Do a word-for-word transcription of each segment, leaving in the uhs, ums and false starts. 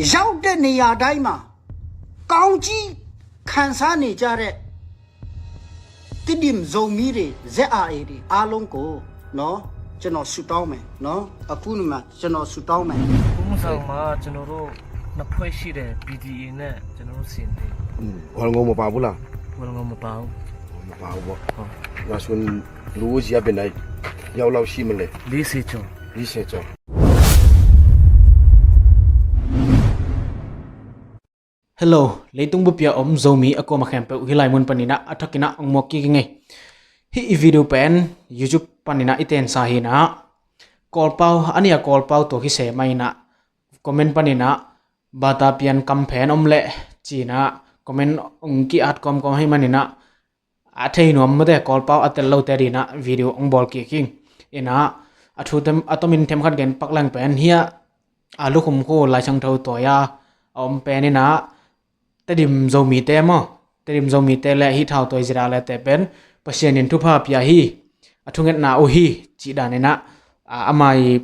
ရောက်တဲ့နေရာတိုင်းမှာ ကောင်းကြီးခံစားနေကြတဲ့ သစ်တိမ်ဇုံမီးတွေ ဇက်အာအီတွေ အားလုံးကို နော် ကျွန်တော်ဆုတောင်းမယ်နော်။ အခုနမှာ ကျွန်တော်ဆုတောင်းမယ်။ ဘုံဆောင်မှာ ကျွန်တော်တို့ နှစ်ဖွဲ့ရှိတယ်။ ဘီဒီအီ နဲ့ ကျွန်တော်တို့ စီအန်တီ။ อืม ဝ်ငုံမပါဘူးလား။ ဝ်ငုံမပါဘူး။ မပါဘူးပေါ့။ ဟုတ်။ ငါဆို လူဦးရေက ဘယ်နှစ်ယောက်လောက်ရှိမလဲ။ လေးဆယ်ကျော်။ လေးဆယ်ကျော်။ Hello, leitung bup ah a om Zomi a kuamah khempeuh hih lai mun panin ah a thakin ah hong muak kik ing ei. Hih i video pen YouTube panin ah i teensa hi-in ah, Kawlpau, a nih a Kawlpau tuak hi se mah in ah, comment panin ah bata pian kam phen om leh ci-in ah comment hong ki-at kawmkawm ahih manin ah, a thei nuam mate, Kawlpau a tel lote adingin ah video hong bawl kik hi. In ah, a thu tem, a tomin themkhat gen pak leng pen, hih a Lukhum khu Lai Siangtho tawi-a a om pen in ah, Tedim Zomite maw, Tedim Zomite le hih thau tawi Zedale te pen Pasian in thupha pia hi, a thungetna uh hi, cih dan in ah, a, amah i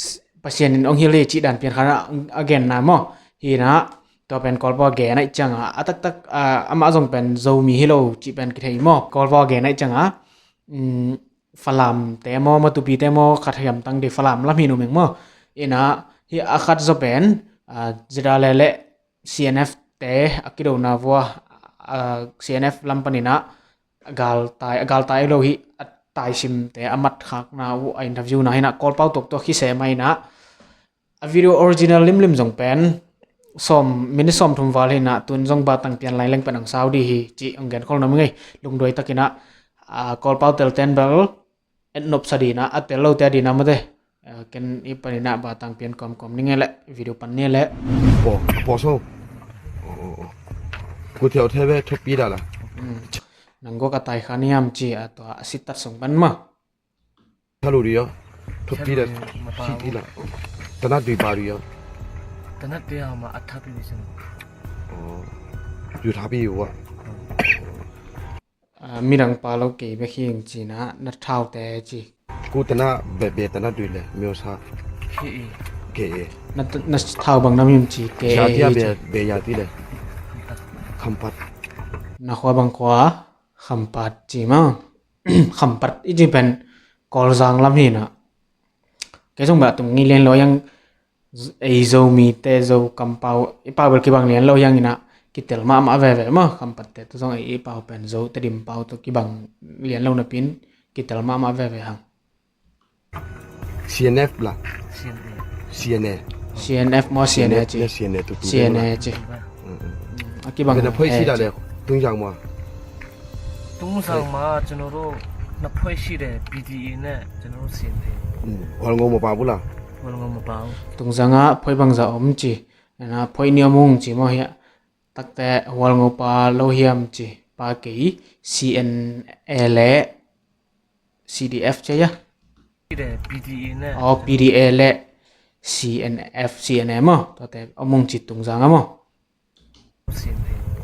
s-, Pasian in hong hilh hi cih dan Pian Khan a, a genna maw. Hi-in ah, tua pen Kawlpau a gen ahih ciangin ah, a taktak, a, amah zong pen Zomi hi lo cih pen kithei maw. Kawlpau a gen ahih ciangin ah, um, Falamte maw, Matupite maw, khat hiam tang ding, Falam lam hi nuam ing maw. In ah, hih a khat zaw pen, a, Zedale le C N F te a kidona vua, a, C N F lam panin ah, a galtai, a galtai lo hi, a taisimte a matkhakna uh a interview-na hi-in ah, Kawlpau tuaktuak hi se mah in ah, a video original limlim zong pen sawm, minute sawmthum val hi-in ah, tun zong batang pian lai leng pen hong sau ding hi cih hong genkhol nuam ing ei. Lungduai takin ah, a, Kawlpau telten bel et nopsa dingin ah, a tel lote adingin ah mate. A, ken hih panin ah batang pian kawmkawm ning ei leh, video pan ni ei leh. Paw, paw so. Oh, oh, oh. Ku thiau the ve, thupi dah la. Hmm. Nang gua ka tai kha ni hiam ci a, tua a sitat sung pan maw. Tha lu ri ya. Thupi dah. Tha lu ri, ma pa. Siti la. Tanat dui pa ri ya. Tanat dui a ma a tha pi ri sen. Oh. Yu tha pi yu wa. Hmm. A, midang pa lo kei bek hi ing ci-in ah, na thaute ci. Ku tana be, be tana dui le, myo sa. Ke e. Ke e. Na, na thau bang nam hiam ci, ke e. Ya ti a hi be, ci. Be ya ti le. Khampat. Na khua bang khua, Khampat ci maw. Khampat i ci pen Kawlzang lam hi-in ah. Kei zong bel a tung ngei lian lo hiang, ei Zomite, Zo kampau, i pau bel kibang lian lo hiangin ah, kitel mahmah veve maw, Khampatte tawh zong ei, ei pau pen Zo Tedim pau tawh kibang lian lo napi-in kitel mahmah veve hang. C N F la. C N A. C N A. C N F maw, C N A ci. C N A, C N A tu tu. C N A ci. อืม อืม အကီးဘင် ဘယ်နှစ်ဖွဲ့ရှိတာလဲ တုံးချောင်းမှာ။ တုံးချောင်းမှာ ကျွန်တော်တို့ နှစ်ဖွဲ့ရှိတယ်။ ဘီဒီအီ နဲ့ ကျွန်တော်တို့ စီအန်တီ။ อืม ဝ်ငုံမပါဘူးလား။ ဝ်ငုံမပါဘူး။ Tungzang ah phoi bangzah om ci. Ena phoi nih om ung ci maw, hih a takte Hualngo pa lo hiam ci, pa kei, C N A le C D F ci a. Aw, P D A le C N F, C N A maw, tuate om ung ci Tungzang ah maw.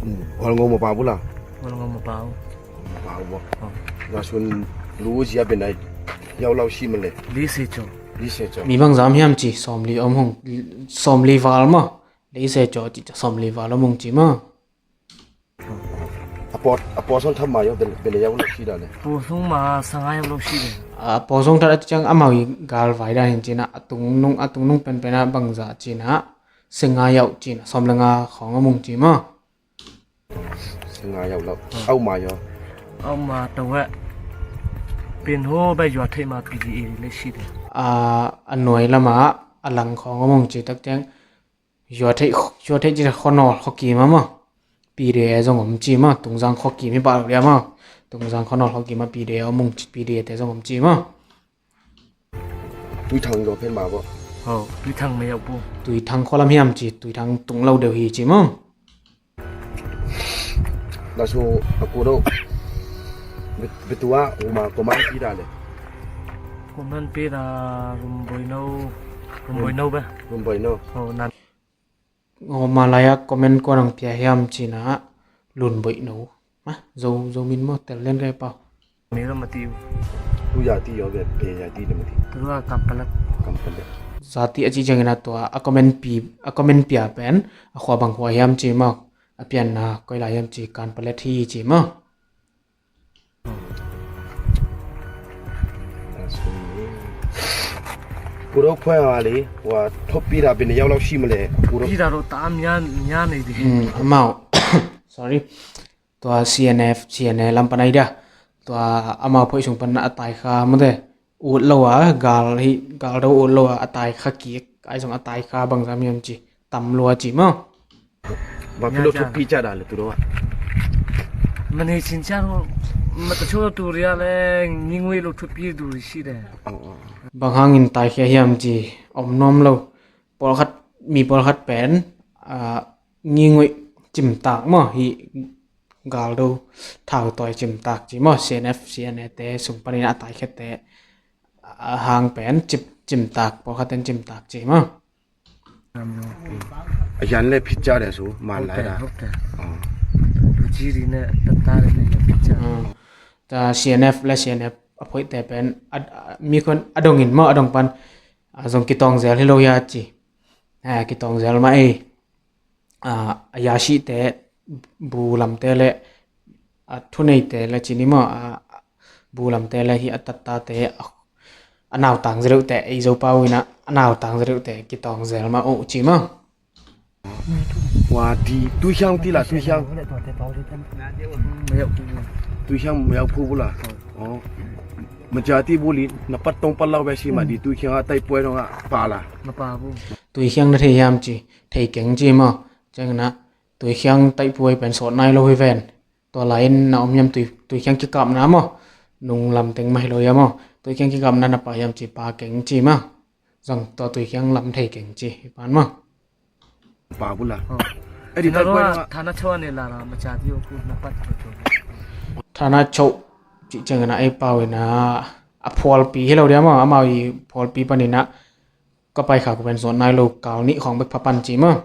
อืม ဝ်ငုံမပါဘူးလား။ ဝ်ငုံမပါဘူး။ မပါဘူးပေါ့။ ဟုတ်။ ငါဆို လူဦးရေက ဘယ်နှစ်ယောက်လောက်ရှိမလဲ။ လေးဆယ်ကျော်။ လေးဆယ်ကျော်။ မီးဘင်ဇမ်ဟိမ်ကျိ စောမ်လီအုံးဟုံ စောမ်လီဝါလ်မီး လေးဆယ်ကျော်ကျိ စောမ်လီဝါလ်အုံးဟုံကျိမီး။ အပေါ် အပေါ်ဆုံးထပ်မှာရော ဘယ် ဘယ်နှစ်ယောက်လောက်ရှိတာလဲ။ အပေါ်ဆုံးမှာ ဆယ့်ငါးယောက်လောက်ရှိတယ်။ အပေါ်ဆုံးထပ်ကျိ အမဝ်ဂီ ဂါလ်ဝါလ်ဒါဟိုင်ကျိန အတုံနုံ အတုံနုံပန်ပန်န ဘင်ဇာကျိန ဆယ့်ငါးယောက်ကျိန စောမ်လီငါး ခုံအုံးဟုံကျိမီး။ ဆယ့်ငါးယောက်လောက်။ ဟုတ်။ အောက်မှာရော။ အောက်မှာတစ်ဝက်။ ပင်ဟိုးဘက်ရွာထိပ်မှာ P D A လည်းရှိတယ်။ အာ အနွယ်လမ်းမှာ အလံခေါင်းအုံးဟုံကျိ တကယ် ရွာထိပ် ရွာထိပ်ကျိ ခုံးနွယ်ခုံးကျိမီးမီး။ P D A အုံးဟုံကျိမီး။ တုံးစန်းခုံးကျိမီး ပါလို့ရမီး။ တုံးစန်းခုံးနွယ်ခုံးကျိမီး P D A အုံးဟုံ P D A တဲအုံးဟုံကျိမီး။ သွေးထီးရွာဘက်မှာပေါ့။ ဟုတ်။ သွေးထီးမရောက်ဘူး။ သွေးထီး ခေါ်လမ်းဟိမ်ကျိ သွေးထီးတုံးလောက်ဒိုးဟိမ်ကျိမီး။ ဒါဆို အကိုတို့ ဘယ် ဘယ်သူက ဟိုမှာ ကွန်မန့်ပေးတာလဲ။ ကွန်မန့်ပေးတာ ရုံဘိုင်နို ရုံဘိုင်နိုပဲ။ ရုံဘိုင်နို။ ဟုတ်။ နာ ဟိုမှာ လာရ ကွန်မန့် ကွန်မန့်ပေးတာ ဟိမ်ကျိန ရုံဘိုင်နို မီး။ ဇို ဇိုမီးမီး တဲလ်လင်ကဲပီ။ မင်းတို့မသိဘူး။ သူ့ရာသီရော ဘယ် ဘယ်ရာသီလဲမသိဘူး။ သူတို့က ကမ်ပလက်။ ကမ်ပလက်။ Zati a cih ciangin a tua a comment pi, a comment pia pen a khua bang khua hiam ci maw? A pianna koi lai hiam ci, Kanpetlet hi ci maw? Puro khua a li wa thoppi da bin yau lau si ma le puro. Pi da ro ta mya mya nei di. Hmm, amau. Sorry. Tua C N F, C N A lam pan ai dia. Tua amau phoih sung pan a tai kha mate. Ut lo a, gal hi, gal do ut lo a, a tai kha kik, ai zong a tai kha bang zam hiam ci, tam lua ci maw? Ba philo thupi ca da le tu do a. Mane chin ca ro, ma ta chu tu ria le, ngingui lo thupi du ri si de. Bang hangin tai khia hiam ci, om nuam lo. Pawlkhat, mi pawlkhat pen, a, ngingui cimtak maw, hi gal do thau tawi cimtak ci maw, C N F, C N A te sung panin a tai khete, a hang pen cip, cimtak, pawlkhat ten cimtak ci maw. A yan le phit ca de su, man lai da. Ci ri ne, ta ta le ne phit ca. Ta C N F le C N F a phoihte pen, a, a, mi khun a dongin maw, a dong pan, a zong kitawng zel hi lo hia ci. A, kitawng zel mah ei. A, a yasite, bu lamte le, a thuneite le cini maw, a, bu lamte le hi a tattate, a, a nautang zedeuhte, ei Zopau ina a nautang zedeuhte, kitawng zel mah uh ci maw? Wa di, tuikhiang ti la, tuikhiang. Tuikhiang mayau phu bu la. Oh. Maca ti bu li, na pat tong pat lau be si ma di, tuikhiang a tai puai dong a pa la. Tuikhiang na thei hiam ci, thei keng ci maw? Ciang na, tuikhiang tai puai pen sawt nai lo hi ven. Tua lai-in na om hiam tui, tuikhiang kikapna maw? Nung lamteng mah hi lo hiam maw? Tuikhiang kikapna na pa hiam ci, pa keng ci maw? Zong tua tuikhiang lam thei keng ci, hi pan maw? Pa bu la. Edi tai puai dong a. Thana cho ne la la, maca ti o ku na pat cho cho. Thana cho ci ciang na ei pau ina a phualpi hi lo dia maw? Amau i phualpi pan ina ka pai kha ku pen sawt nai lo, kal nih khawng bek pha pan ci maw?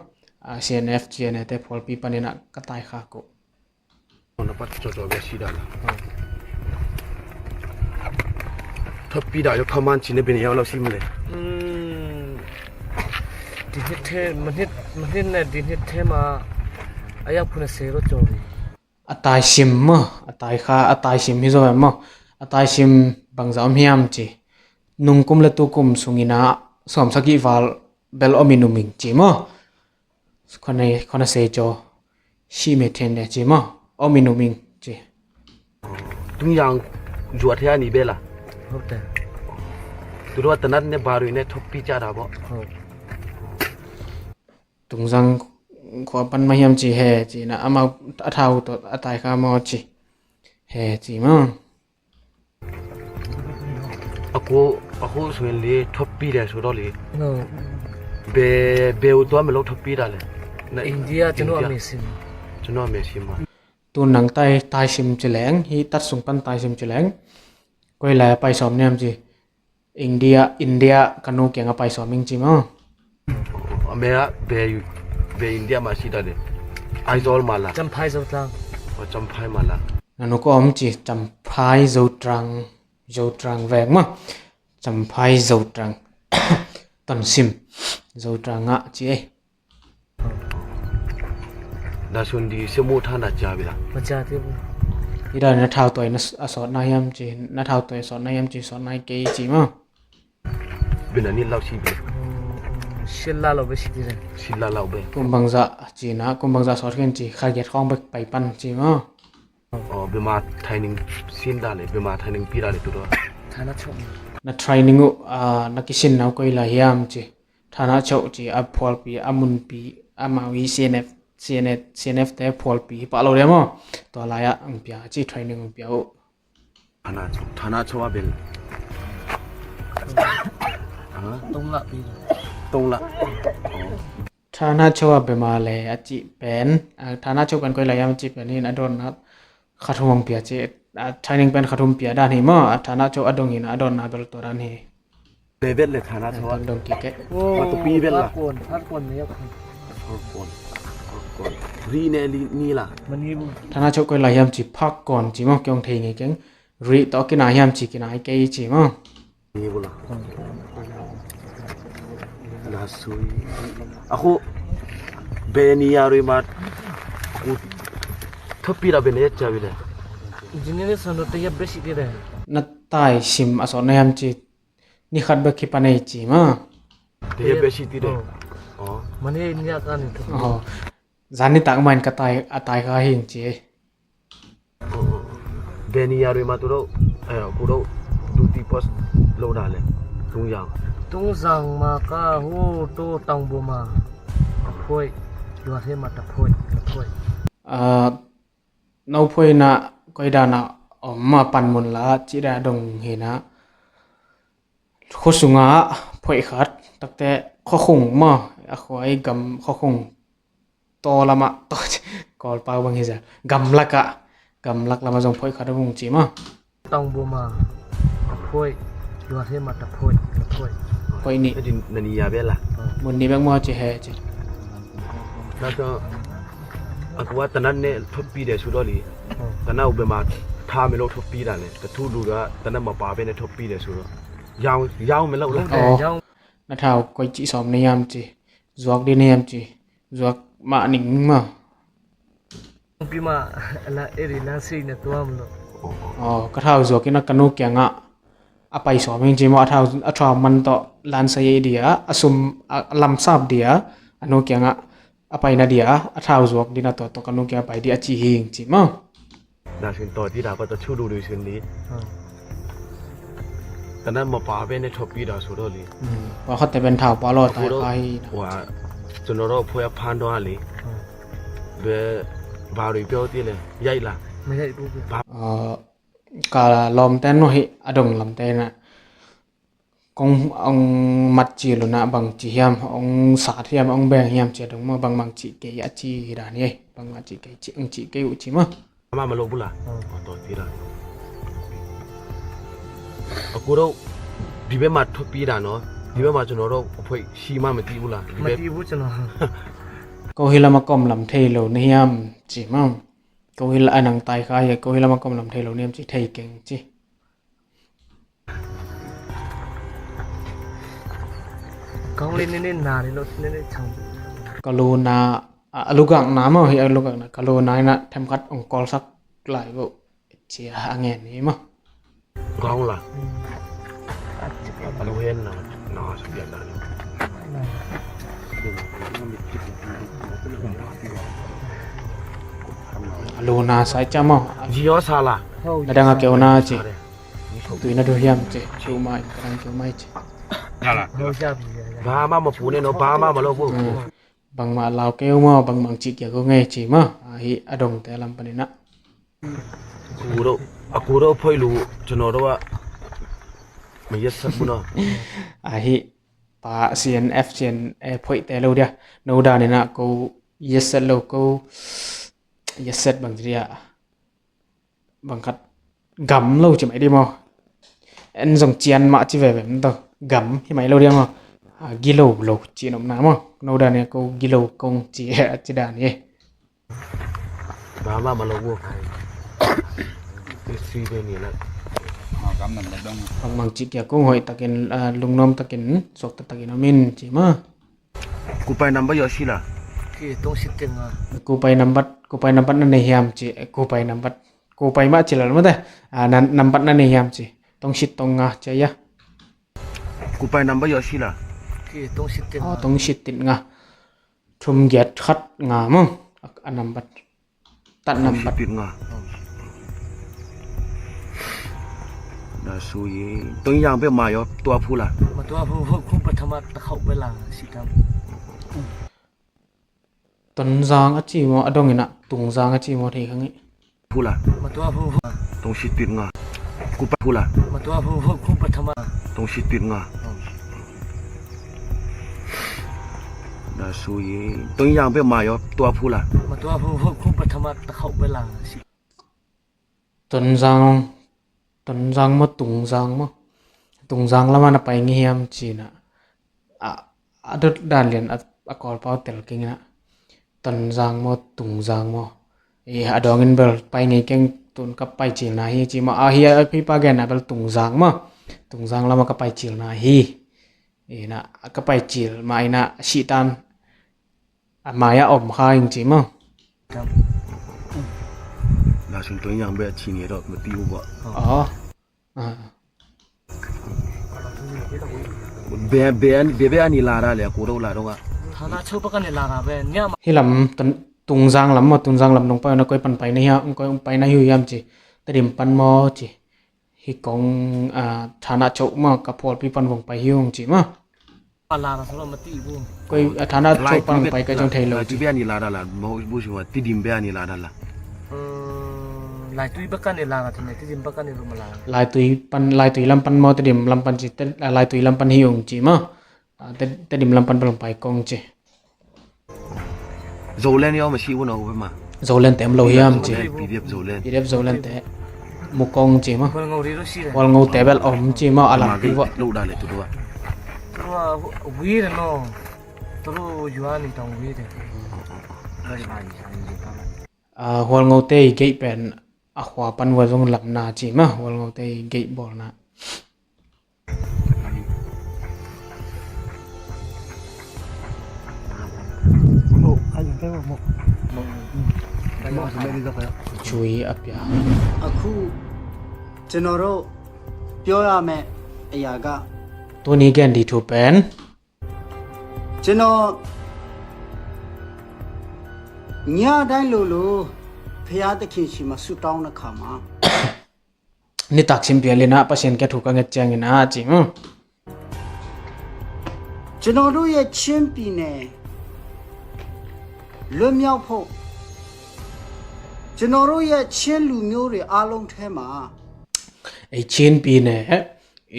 A, C N F, C N A te phualpi pan ina ka tai kha ku. Thoppi da yo pha man ci ne bin yau lau sim le. Di hit the, man hit, man hit ne di hit the ma a yak phun a se ro cho ri. A tai sim maw, a tai kha, a tai sim hi zo em maw. A tai sim bangza om hiam ci. Nung kum le tu kum sungina sawm sagih val bel om in um ing ci maw. Khona, khona se cho. Si me then de ci maw. Om in um ing ci. Tung yang zuat hea ni bela. Hote. Tu dua tanat ne baru ne thoppi ca da bo. Tungzang khua pan mah hiam ci he ci na amau a thau tawh a tai kha maw ci. He ci maw. A ku, a ku sungin li thoppi le su daw li. Be, be u tua me lo thoppi da le. Na India cinu a me sim. Cinu a me sim ma. Tu nang tai, tai sim ci leng, hi tat sung pan tai sim ci leng. Koi lai a pai sawm niam ci. India, India ka nu kiang a pai sawm ing ci maw. A me a be, be India ma si da de. Aizawl ma la. Champhai Zotlang. O Champhai ma la. Na nu ko om ci Champhai Zotlang, Zotlang veng maw. Champhai Zotlang. Tonsim Zotlang a ci ei. Da sun di semu thana ca bila. Maca te bu. Ida na thau toi na a sawt na hiam ci, na thau toi sawt na hiam ci, sawt na kei ci maw. Bina ni lau si bila. Sila lau be si ti le. Sila lau be. Kum bangza ci na, kum bangza sawt khen ci, kha giat khawng bek pai pan ci maw. O, bima training sin da le, bima training pi da le tu do. Thana chok. Na training u, a, na kisin nau koi la hiam ci. Thana chok ci a phualpi, a munpi, amau i C N F, C N F, C N F te phualpi hi pah lo le maw. Tua lai a ang pia ci training ang pia uh. Thana chok, thana chok a bel. Tongla pi. Tongla. Thana chok a bema le a ci pen, a, thana chok pen koi lai a ci pen hin a donna khathum ang pia ci, a, training pen khathum pia dan hi maw, a thana chok a dong hin a donna bel tua dan hi. Level le thana chok a dong kik e. Ma tu pi bel la. Phakon, phakon ne yak. Phakon, phakon. Ri ne li ni la. Mani bu. Thana chok koi lai hiam ci phakon ci maw, kiong thei ngei keng. Ri to kina hiam ci kina i kei ci maw. Ni bu la. Sui. Aku benia rui mat. Aku thopi da benia cawi le. Jini ne sanu te ya besi ti de. Na tai sim a sawt na hiam ci. Ni khat bek hi pa nei ci ma. Te ya besi ti de. Oh. Mane ni a ka ni. Oh. Zan nitak mahin ka tai, a tai kha hing ci. Benia rui ma tu do, eh, ku do, duty post lo da le, Tung Zang. Tung Zang ma ka hu tu Tang Bu ma, ta phoi, yua he ma ta phoi, ta phoi. Ah, no phoi na, koi da na, om ma pan mun la, ci da dong he na. Khua sungah phoih khat, takte khuakhung maw, a khuai gam khuakhung taw lamah, taw, Kawlpau bang hi zel, gamlakah, gamlak lamah zong phoih khat a vung ci maw. Tang Bu ma, a phoih, yua he ma ta phoih, ta phoih. Phoih nih. Edi na ni ya bel la. Mun nih bek maw ci he ci. Na so, a kua tanat ne thoppi de su do li. Tanat u be ma tha me lo thoppi da ne. Ka thu lu da tanat ma pa be ne thoppi de su do. Yau, yau me lo la. Oh. Na thau koi ci sawm na hiam ci. Zuak di na hiam ci. Zuak mah ning maw. Pi ma la eri lan sei na tuam lo. Oh, ka thau zuak ina ka nu kiangah. A pai sawm hing ci maw a thau, a thau man tawh lan sei ei dia. A sum a lamsap dia. A nu kiangah. A pai na dia, a thau zuak dina tawh tawh ka nu kia pai dia a ci hing ci maw. Na sin tawh ti da pa tawh thu du du sin di. Tanat ma pa be ne thoppi da su do li. Pa khat te ben thau pa lo tai kha hi. Wa, cun ro phoya phan do a li. Be ba rui pyo ti le, yai la. Ka lawmte no hi a dong lamte na. Kong ong mat ci luna bang ci hiam, ong sat hiam, ong beng hiam ci a dong maw, bang bang ci kei a ci hi dan hi, bang bang ci kei ci, ong ci kei uh ci maw. Ama ma lo bula. Tawh ti dan. A ku ro, di be ma thoppi dan no, di be ma cun ro, a phoi si ma ma ti bula. Ma ti bu cun no. Ko hi lama kom lam thei lo na hiam ci maw. Ko hi la a nang tai kha hi, ko hi lama kom lam thei lo na hiam ci thei keng ci. Kong le nene na le lo nene chang. Ka lu na a lugak na maw hi a lugak na ka lu na ina themkhat ong kol sak lai bo. Cia a ngen ni maw. Kong la. A lu hen na na sa bia na. A lu na sa cha maw. Jio sa la. Na dang a keu na ci. Tui na du hiam ci, ciu mai, ka dang ciu mai ci. Ba ma ma pu ne no, ba ma ma lo pu. Bang ma lau keu maw, bang bang ci kia ko ngai ci maw. Ahi a dong te lam panin ah. Ku do, a ku do phoi lu, cino do ah. Ma yet sat bu no. Ahi pa C N F, C N A phoi te lo dia. No da ni na ko yet sat lo ko yet sat bang dia. Bang khat gam lo ci mai di maw. En zong cian mah ci veve mah tawh gam hi mai lo diam maw. Gilo lo ci nopna maw. No dan ia ko gilo kong ci a ci dan hi. Ba ma ma lo wo kai. Sui be ni la. Bang bang ci kia kong hoih takin lungnuam takin suak takin om in ci maw. Kupai nambat yawh sila. Kupai nambat, kupai nambat na nei hiam ci, kupai nambat, kupai mah ci lal mate. Nambat na nei hiam ci. Tongsit tong nga ci a. Kupai nambat yawh sila. Tongsit tin nga. Thum giat khat nga maw. A nambat. Tat nambat. Na sui. Tongyang pe ma yo tua phu la. Ma tua phu phu phu pathama ta khau pe la si tam. Tonzang a ci maw a dong ina Tungzang a ci maw thei khangi. Phu la. Ma tua phu phu. Tongsit nga. Kupa phu la. Ma tua phu phu phu pathama. Tongsit nga. Na sui. Tongyang pe ma yo tua phu la. Ma tua phu phu phu pathama ta khau pe la si. Tonzang, Tonzang maw, Tungzang maw. Tungzang lama na pai ngi hiam cina. A dot dan lian a Kawlpau tel kingina. Tonzang maw, Tungzang maw. A dongin bel pai ngi keng tun ka pai cilna hi ci maw. Ahi a pi pa gen a bel Tungzang maw. Tungzang lama ka pai cilna hi. Ina, ka pai cil ma ina, a sih tan a mai a om kha ing ci maw. La sung tong yang be a ci ni dok ma ti u ba. Aw. Ah. Be, be, be, be ani la da le, ko do la do ga. Thana chau pa ka ni la ga be, nya ma. Hi lam tun, Tungzang lam maw, Tungzang lam nong pai na koi pan pai na hia, koi pai na hiu hiam ci. Tedim pan maw ci. Hi kong, ah, thana chau maw, ka phualpi pan vong pai hiu ci maw. A la na solo ma ti bu. Koi a thana chau pan pai ka jong thei lo. Lai tui be ani la da la, mo bu si wa Tedim be ani la da la. Lai tui be ka ni la ga thina Tedim be ka ni lu ma la. Lai tui pan, Lai tui lam pan maw Tedim lam pan ci, Lai tui lam pan hi ung ci maw. Tedim lam pan palong pai kong ci. Zoland yaw ma si un a upa ma. Zoland te om lo hiam ci. Zoland, P D F Zoland. P D F Zoland te. Mukong ci maw. Hualngo te bel om ci maw a lam pi va. Lo da le tu dua. Tua wir no. Tulu yuan ni tong wir. Ah, Hualngo te i gei pen a khua pan va zong lam na ci maw. Hualngo te i gei bol na. Cui a pia. အခုကျွန်တော်တို့ပြောရမယ့်အရာက Tuni gen di thu pen. ကျွန်တော်ညတိုင်းလိုလိုဘုရားသခင်ရှေ့မှာဆုတောင်းတဲ့ခါမှာ Nitak sim pial ina Pasian kia thu ka nget ciang ina ci maw. ကျွန်တော်တို့ရဲ့ချင်းပြည်နယ်လွတ်မြောက်ဖို့ကျွန်တော်တို့ရဲ့ချင်းလူမျိုးတွေအားလုံးထဲမှာ Ei Chin pi ne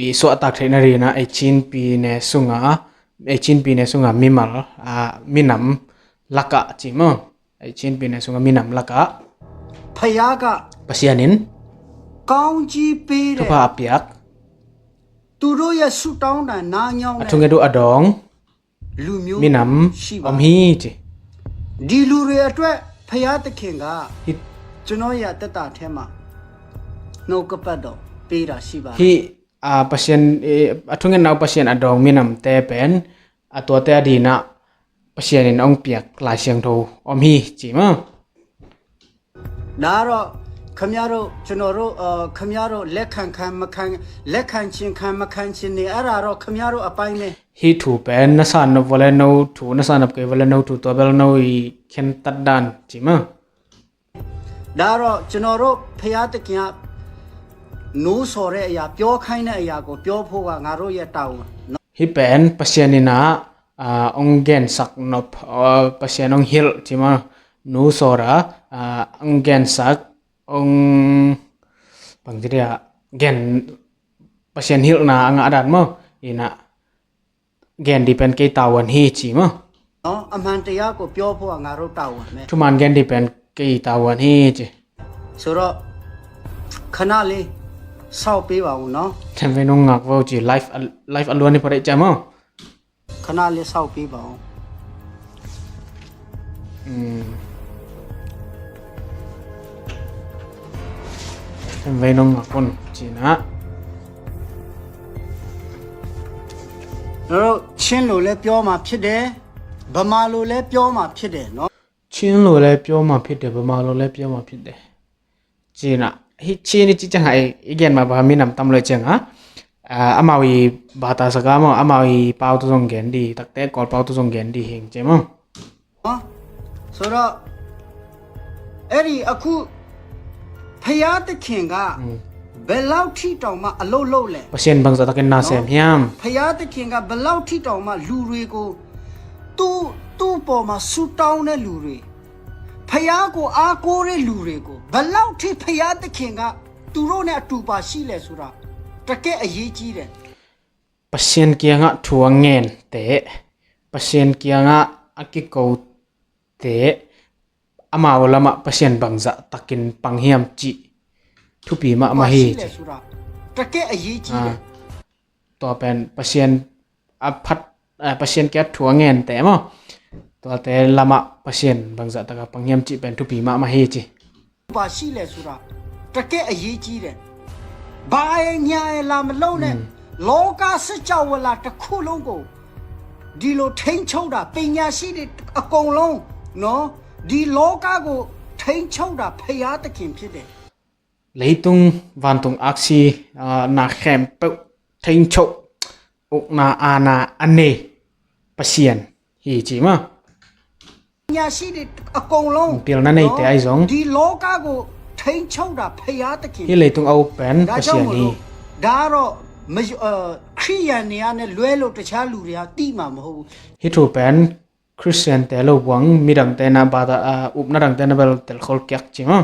i suahtak theihna ri ina ei Chin pi ne sunga, ei Chin pi ne sunga mimal, ah, minam lakah ci maw. Ei Chin pi ne sunga minam lakah ဖယားက Pasian in ကောင်းကြီးပေးတဲ့ thupha a piak သူတို့ရဲ့ဆုတောင်းတန်နားညောင်း a တဲ့ thunget uh a dawng လူမျိုး minam ရှိပါ om hi ci. ဒီလူတွေအတွက်ဘုရားသခင်က Hi. ကျွန်တော်ရဲ့အသက်တာထဲမှာနှုတ်ကပတ်တော်ပေးတာရှိပါတယ် Hi, ah, Pasian, eh, a thungetna uh Pasian a dawng minamte pen a tuate a dinah Pasian in a hong piak Lai Siangtho om hi ci maw. ဒါကတော့ခင်ဗျားတို့ကျွန်တော်တို့အာခင်ဗျားတို့လက်ခံခံမခံလက်ခံခြင်းခံမခံခြင်းနေအဲ့ဒါတော့ခင်ဗျားတို့အပိုင်းပဲ Hi thu pen na sa nop vale no thu, na sa nop kei vale no thu, tua bel no i khen tat dan ci maw. ဒါတော့ကျွန်တော်တို့ဘုရားသခင်ကနှိုးဆော်တဲ့အရာပြောခိုင်းတဲ့အရာကိုပြောဖို့ကငါတို့ရဲ့တာဝန်နော် Hi pen Pasian ina, ah, hong gensak nop, ah, Pasian hong hilh ci maw. Nu sawra, ah, hong gensak, hong bang ci dia, gen Pasian hilhna a ngah dan maw. Ina gen di pen kei tavuan hi ci maw. နော်အမှန်တရားကိုပြောဖို့ကငါတို့တာဝန်ပဲ Thuman gen di pen kei tavuan hi ci. ဆိုတော့ခဏလေးစောင့်ပေးပါဦးနော် Them ve nong ngak vo ci, live a, live a luan hi pha dei ci maw. ခဏလေးစောင့်ပေးပါဦး Them ve nong ngak un ci na. ကျွန်တော်တို့ချင်းလိုလည်းပြောမှာဖြစ်တယ်ဗမာလိုလည်းပြောမှာဖြစ်တယ်နော် Chin lo le pyo ma phit de, Bama lo le pyo ma phit de. Cina hi Chin i ci ciang a i gen ma ba minam tam lo ciang a, ah, amau i bata saka maw, amau i pau tu zong gen di, takte Kawl pau tu zong gen di hing ci maw. နော်ဆိုတော့အဲ့ဒီအခုဖယားသခင်က ဘယ်လောက်ထိတောင်မှအလုပ်လုပ်လဲ Pasian bangzah takin na sem hiam. ဖယားသခင်ကဘယ်လောက်ထိတောင်မှလူတွေကိုသူ့သူ့ပေါ်မှာဆူတောင်းတဲ့လူတွေဖယားကိုအားကိုးတဲ့လူတွေကိုဘယ်လောက်ထိဖယားသခင်ကသူတို့နဲ့အတူပါရှိလဲဆိုတာတကယ့်အရေးကြီးတယ် Pasian kiangah thu a ngente, Pasian kiangah a kikote, amau lamah Pasian bangzah takin pang hiam cih thupi mahmah hi ci. Tua pen Pasian a phat, ah, Pasian kiangah thu a ngente maw. Tuate lamah Pasian bangzah taka pang hiam cih pen thupi mahmah hi ci. ပါရှိလဲဆိုတာတကယ့်အရေးကြီးတယ်ဘာရဲ့ညာရဲ့လာမလုံးနဲ့ လောကစကြဝဠာတစ်ခုလုံးကို ဒီလိုထိန်းချုပ်တာ ပညာရှိတွေအကုန်လုံးနော် ဒီလောကကိုထိန်းချုပ်တာ ဘုရားသခင်ဖြစ်တယ်။ Leitung vantung aksi, ah, na khempeuh ထိန်းချုပ်, ukna aana a nei Pasian hi ci maw. ပညာရှိတွေအကုန်လုံး Pilna neite ahi zong ဒီလောကကိုထိန်းချုပ်တာ ဘုရားသခင် hih leitung a uk pen ဒါကြောင့် Pasian မို့ hi. လို့ ဒါကတော့မယ- အဲ- ခရိယန်တွေကနဲ့လွဲလို့တခြားလူတွေကသိမှာမဟုတ်ဘူး။ Hih thu pen Khristiante lo buang midangte na bata, ah, upna dangte na bel telkhol kiak ci maw.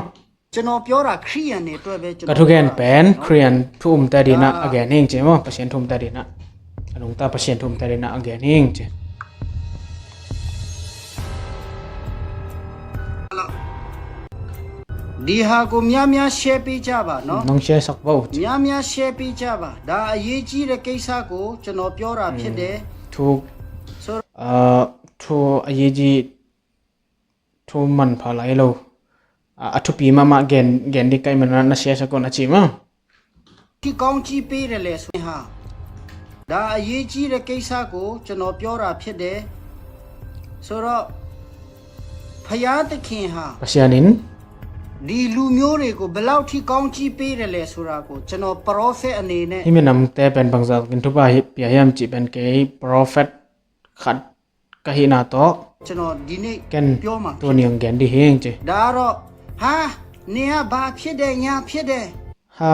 ကျွန်တော်ပြောတာ ခရိယန်တွေအတွက်ပဲ ကျွန်တော် Ka thugen ပြောတာ pen နော်။ Khristian thu umte dinah a gen hing ci maw, Pasian thu umte dinah. A nungta Pasian thu umte dinah a gen hing ci. ဒီဟာကိုများများ share ပေးကြပါနော်။ Nong share sak vo. များများ share ပေးကြပါ။ ဒါအရေးကြီးတဲ့ကိစ္စကို ကျွန်တော်ပြောတာဖြစ်တယ်။ Thu, ah, thu a yiji thu manpha lai lo, a, a thupi mahmah gen, gen ding ka hih manin na share sak un a ci maw. ထိကောင်းကြီးပေးတယ်လဲဆိုရင်ဟာ ဒါအရေးကြီးတဲ့ကိစ္စကို ကျွန်တော်ပြောတာဖြစ်တယ်ဆိုတော့ ဘုရားသခင်ဟာ Pasian in ဒီလူမျိုးတွေကို ဘယ်လောက်ထိကောင်းကြီးပေးတယ်လဲဆိုတာကို ကျွန်တော် prophet အနေနဲ့ hih minamte pen bangzah in thupha hi pia hiam cih pen kei prophet khat ka hihna tawh ကျွန်တော်ဒီနေ့ ken ပြောမှာ tuni hong gen ding hi ing ci. ဒါကတော့ ဟာ နေကဘာဖြစ်တယ် ညာဖြစ်တယ် Ha,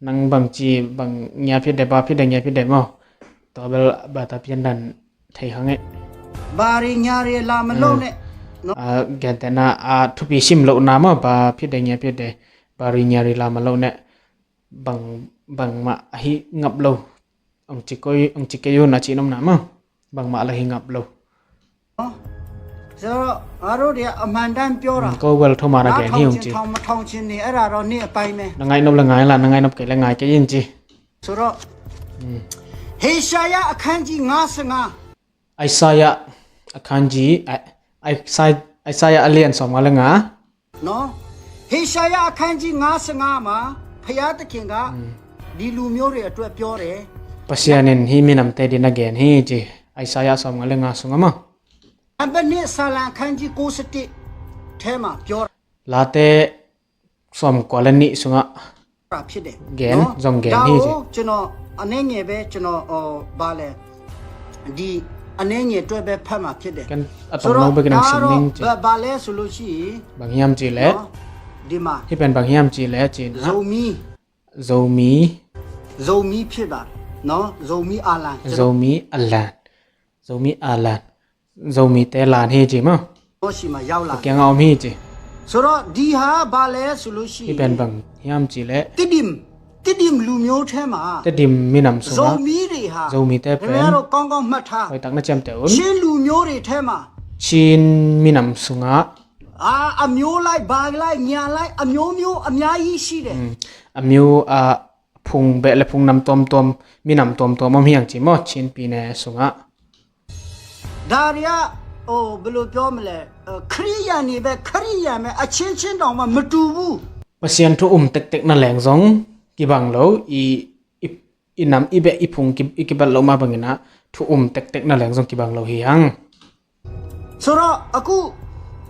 nang bangci, bang nya phit de, ba phit de, nya phit de maw. Tua bel bata pian dan thei hang e. ဘာတွေညာတွေလာမလုပ်နဲ့နော်။ Ah, gentehna, ah, thupi sim lohna maw, ba phit de, nya phit de, ba ri nya ri la ma lo ne. Bang, bangmah ahi ngap lo. Ong ci kei, ong ci kei un a ci nopna maw. Bangmah la hi ngap lo. ဆိုတော့ ငါတို့တွေကအမှန်တိုင်းပြောတာ Ko bel thoma na gen hi ung ci. နားထောင်ချင်ထောင်မထောင်ချင်နေအဲ့ဒါတော့နေ့အပိုင်းပဲ။ Na ngaih nop le ngaih la, na ngaih nop kei le ngaih kei in ci. ဆိုတော့ ဟေရှာယအခန်းကြီး ငါးဆယ့်ငါး Isaiah akhanji, Isaiah, Isaiah a lian sawmnga le nga. နော်။ ဟေရှာယအခန်းကြီး ငါးဆယ့်ငါးမှာ ဘုရားသခင်က ဒီလူမျိုးတွေအတွက်ပြောတယ်။ Pasian in hih minamte dinah gen hi ci. Isaiah sawmnga le nga sungah maw. နံပါတ်နှစ် စာလံအခန်းကြီး ကိုးဆယ့်တစ်ထဲမှာပြောတာ။ Late sawmkua le nih sungah ဖြစ်တယ်။ Gen, နော်။ Zong gen hi ci. ဒါကိုကျွန်တော်အနည်းငယ်ပဲ ကျွန်တော် ဟို ဘာလဲ ဒီအနည်းငယ်အတွက်ပဲဖတ်မှာဖြစ်တယ်။ Ken a tawmno bekin hong sim ning ci. ဆိုတော့ ဒါကတော့ ဘာ- ဘာလဲဆိုလို့ရှိရင် Bang hiam cih leh, နော်။ ဒီမှာ hih pen bang hiam cih leh ci-in ah ဇိုမီး Zomi ဇိုမီးဖြစ်ပါတယ်နော်။ ဇိုမီးအာလန် Zomi a lan. Zomi a lan. Zomite lan hi ci maw. ကျွန်တော်ဆီမှာရောက်လာတယ်။ Ka kiangah om hi ci. ဆိုတော့ ဒီဟာဘာလဲဆိုလို့ရှိရင် Hih pen bang hiam cih leh, သစ်ဒိမ်- သစ်ဒိမ်လူမျိုးထဲမှာ Tedim minam sungah ဇိုမီးတွေဟာ Zomite pen ခင်ဗျားတို့ကောင်းကောင်းမှတ်ထား Hoihtak na ciamteh un. ချင်းလူမျိုးတွေထဲမှာ Chin minam sungah အာ- အမျိုးလိုက် ဘာလိုက် ညာလိုက် အမျိုးမျိုးအများကြီးရှိတယ်။ Mm. A myo, ah, phung beh le phung nam tuamtuam, minam tuamtuam om hi hang ci maw, Chin pyine sungah. ဒါတွေက ဟို- ဘယ်လိုပြောမလဲ အဲ- ခရိယန်တွေပဲ ခရိယန်ပဲ အချင်းချင်းတောင်မှမတူဘူး။ Pasian thu um tektek na leng zong kibang lo, i- i- i nam i beh i phung ki- i kibat loh mah bangin ah thu um tektek na leng zong kibang lo hi hang. ဆိုတော့ အခု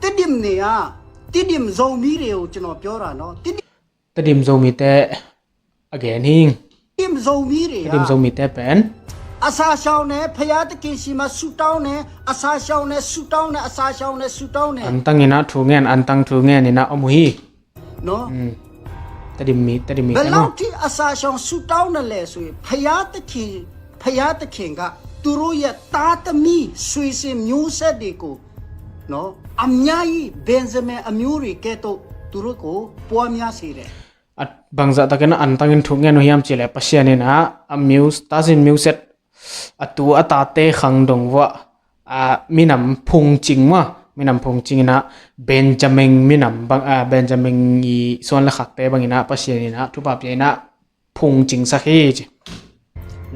သစ်ဒိမ်တွေက သစ်ဒိမ်ဇိုမီးတွေကို ကျွန်တော်ပြောတာနော်။ သစ်ဒိမ်- Tedim Zomite a gen hi. သစ်ဒိမ်ဇိုမီးတွေက Tedim Zomite pen အစာရှောင်တယ် ဘုရားသခင်ဆီမှာဆုတောင်းတယ် အစာရှောင်တယ် ဆုတောင်းတယ် အစာရှောင်တယ် ဆုတောင်းတယ်။ Antang in ah thu ngen, antang thu ngen in ah om uh hi. နော်။ Mm. Tedim mi- Tedim mite ဘယ်လောက်ထိ အစာရှောင်ဆုတောင်းတယ်လဲဆိုရင် ဘုရားသခင်- ဘုရားသခင်က သူတို့ရဲ့သားသမီး ဆွေစဉ်မျိုးဆက်တွေကို နော် အများကြီး ဘင်ဂျမင်အမျိုးတွေကဲ့သို့ သူတို့ကို ပွားများစေတယ်။ At bangzah takin ah antang in thu ngen uh hiam cih leh, Pasian in ah a myo- tazin myo set, a tu a tate khang dong vuah, ah, minam phungcing maw, minam phungcing in ah Benjamin minam bang, ah, Benjamin i suan le khakte bangin ah Pasian in ah thupha pia in ah phungcingsak hi ci.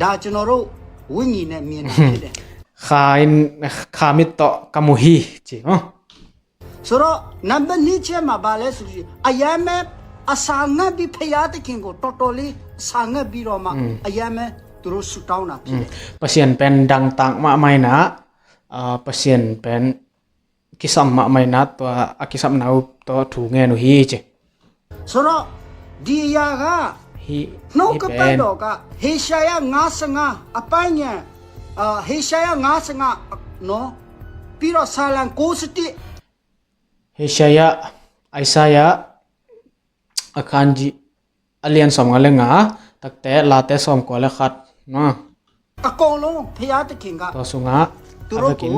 ဒါကျွန်တော်တို့ဝိညာဉ်နဲ့မြင်တာဖြစ်တယ်။ Kha in- kha mit tawh ka mu hi ci maw. ဆိုတော့ နံပါတ်နှစ်ချက်မှာ ဘာလဲဆိုရင် အရမ်းပဲ အစာငတ်ပြီး ဘုရားသခင်ကို တော်တော်လေး အစာငတ်ပြီးတော့မှ အရမ်းပဲ သူတို့ဆုတောင်းတာဖြစ်တယ်။ Pasian pen dangtak mahmah in ah, ah, Pasian pen kisam mahmah in ah, tua a kisapna uh tawh thu ngen uh hi ci. ဆိုတော့ဒီအရာက Hi, နှုတ်ကပတ်တော်က ဟေရှာယ55အပိုင်းငယ်အာဟေရှာယ55နော်ပြီးတော့ဆာလံ61 Hesaya, Isaiah, a khan ji, a lian sawmnga le nga, takte late sawmkua le khat, no? အကုန်လုံးဘုရားသခင်က Tua sungah, သူတို့ကို a vekin,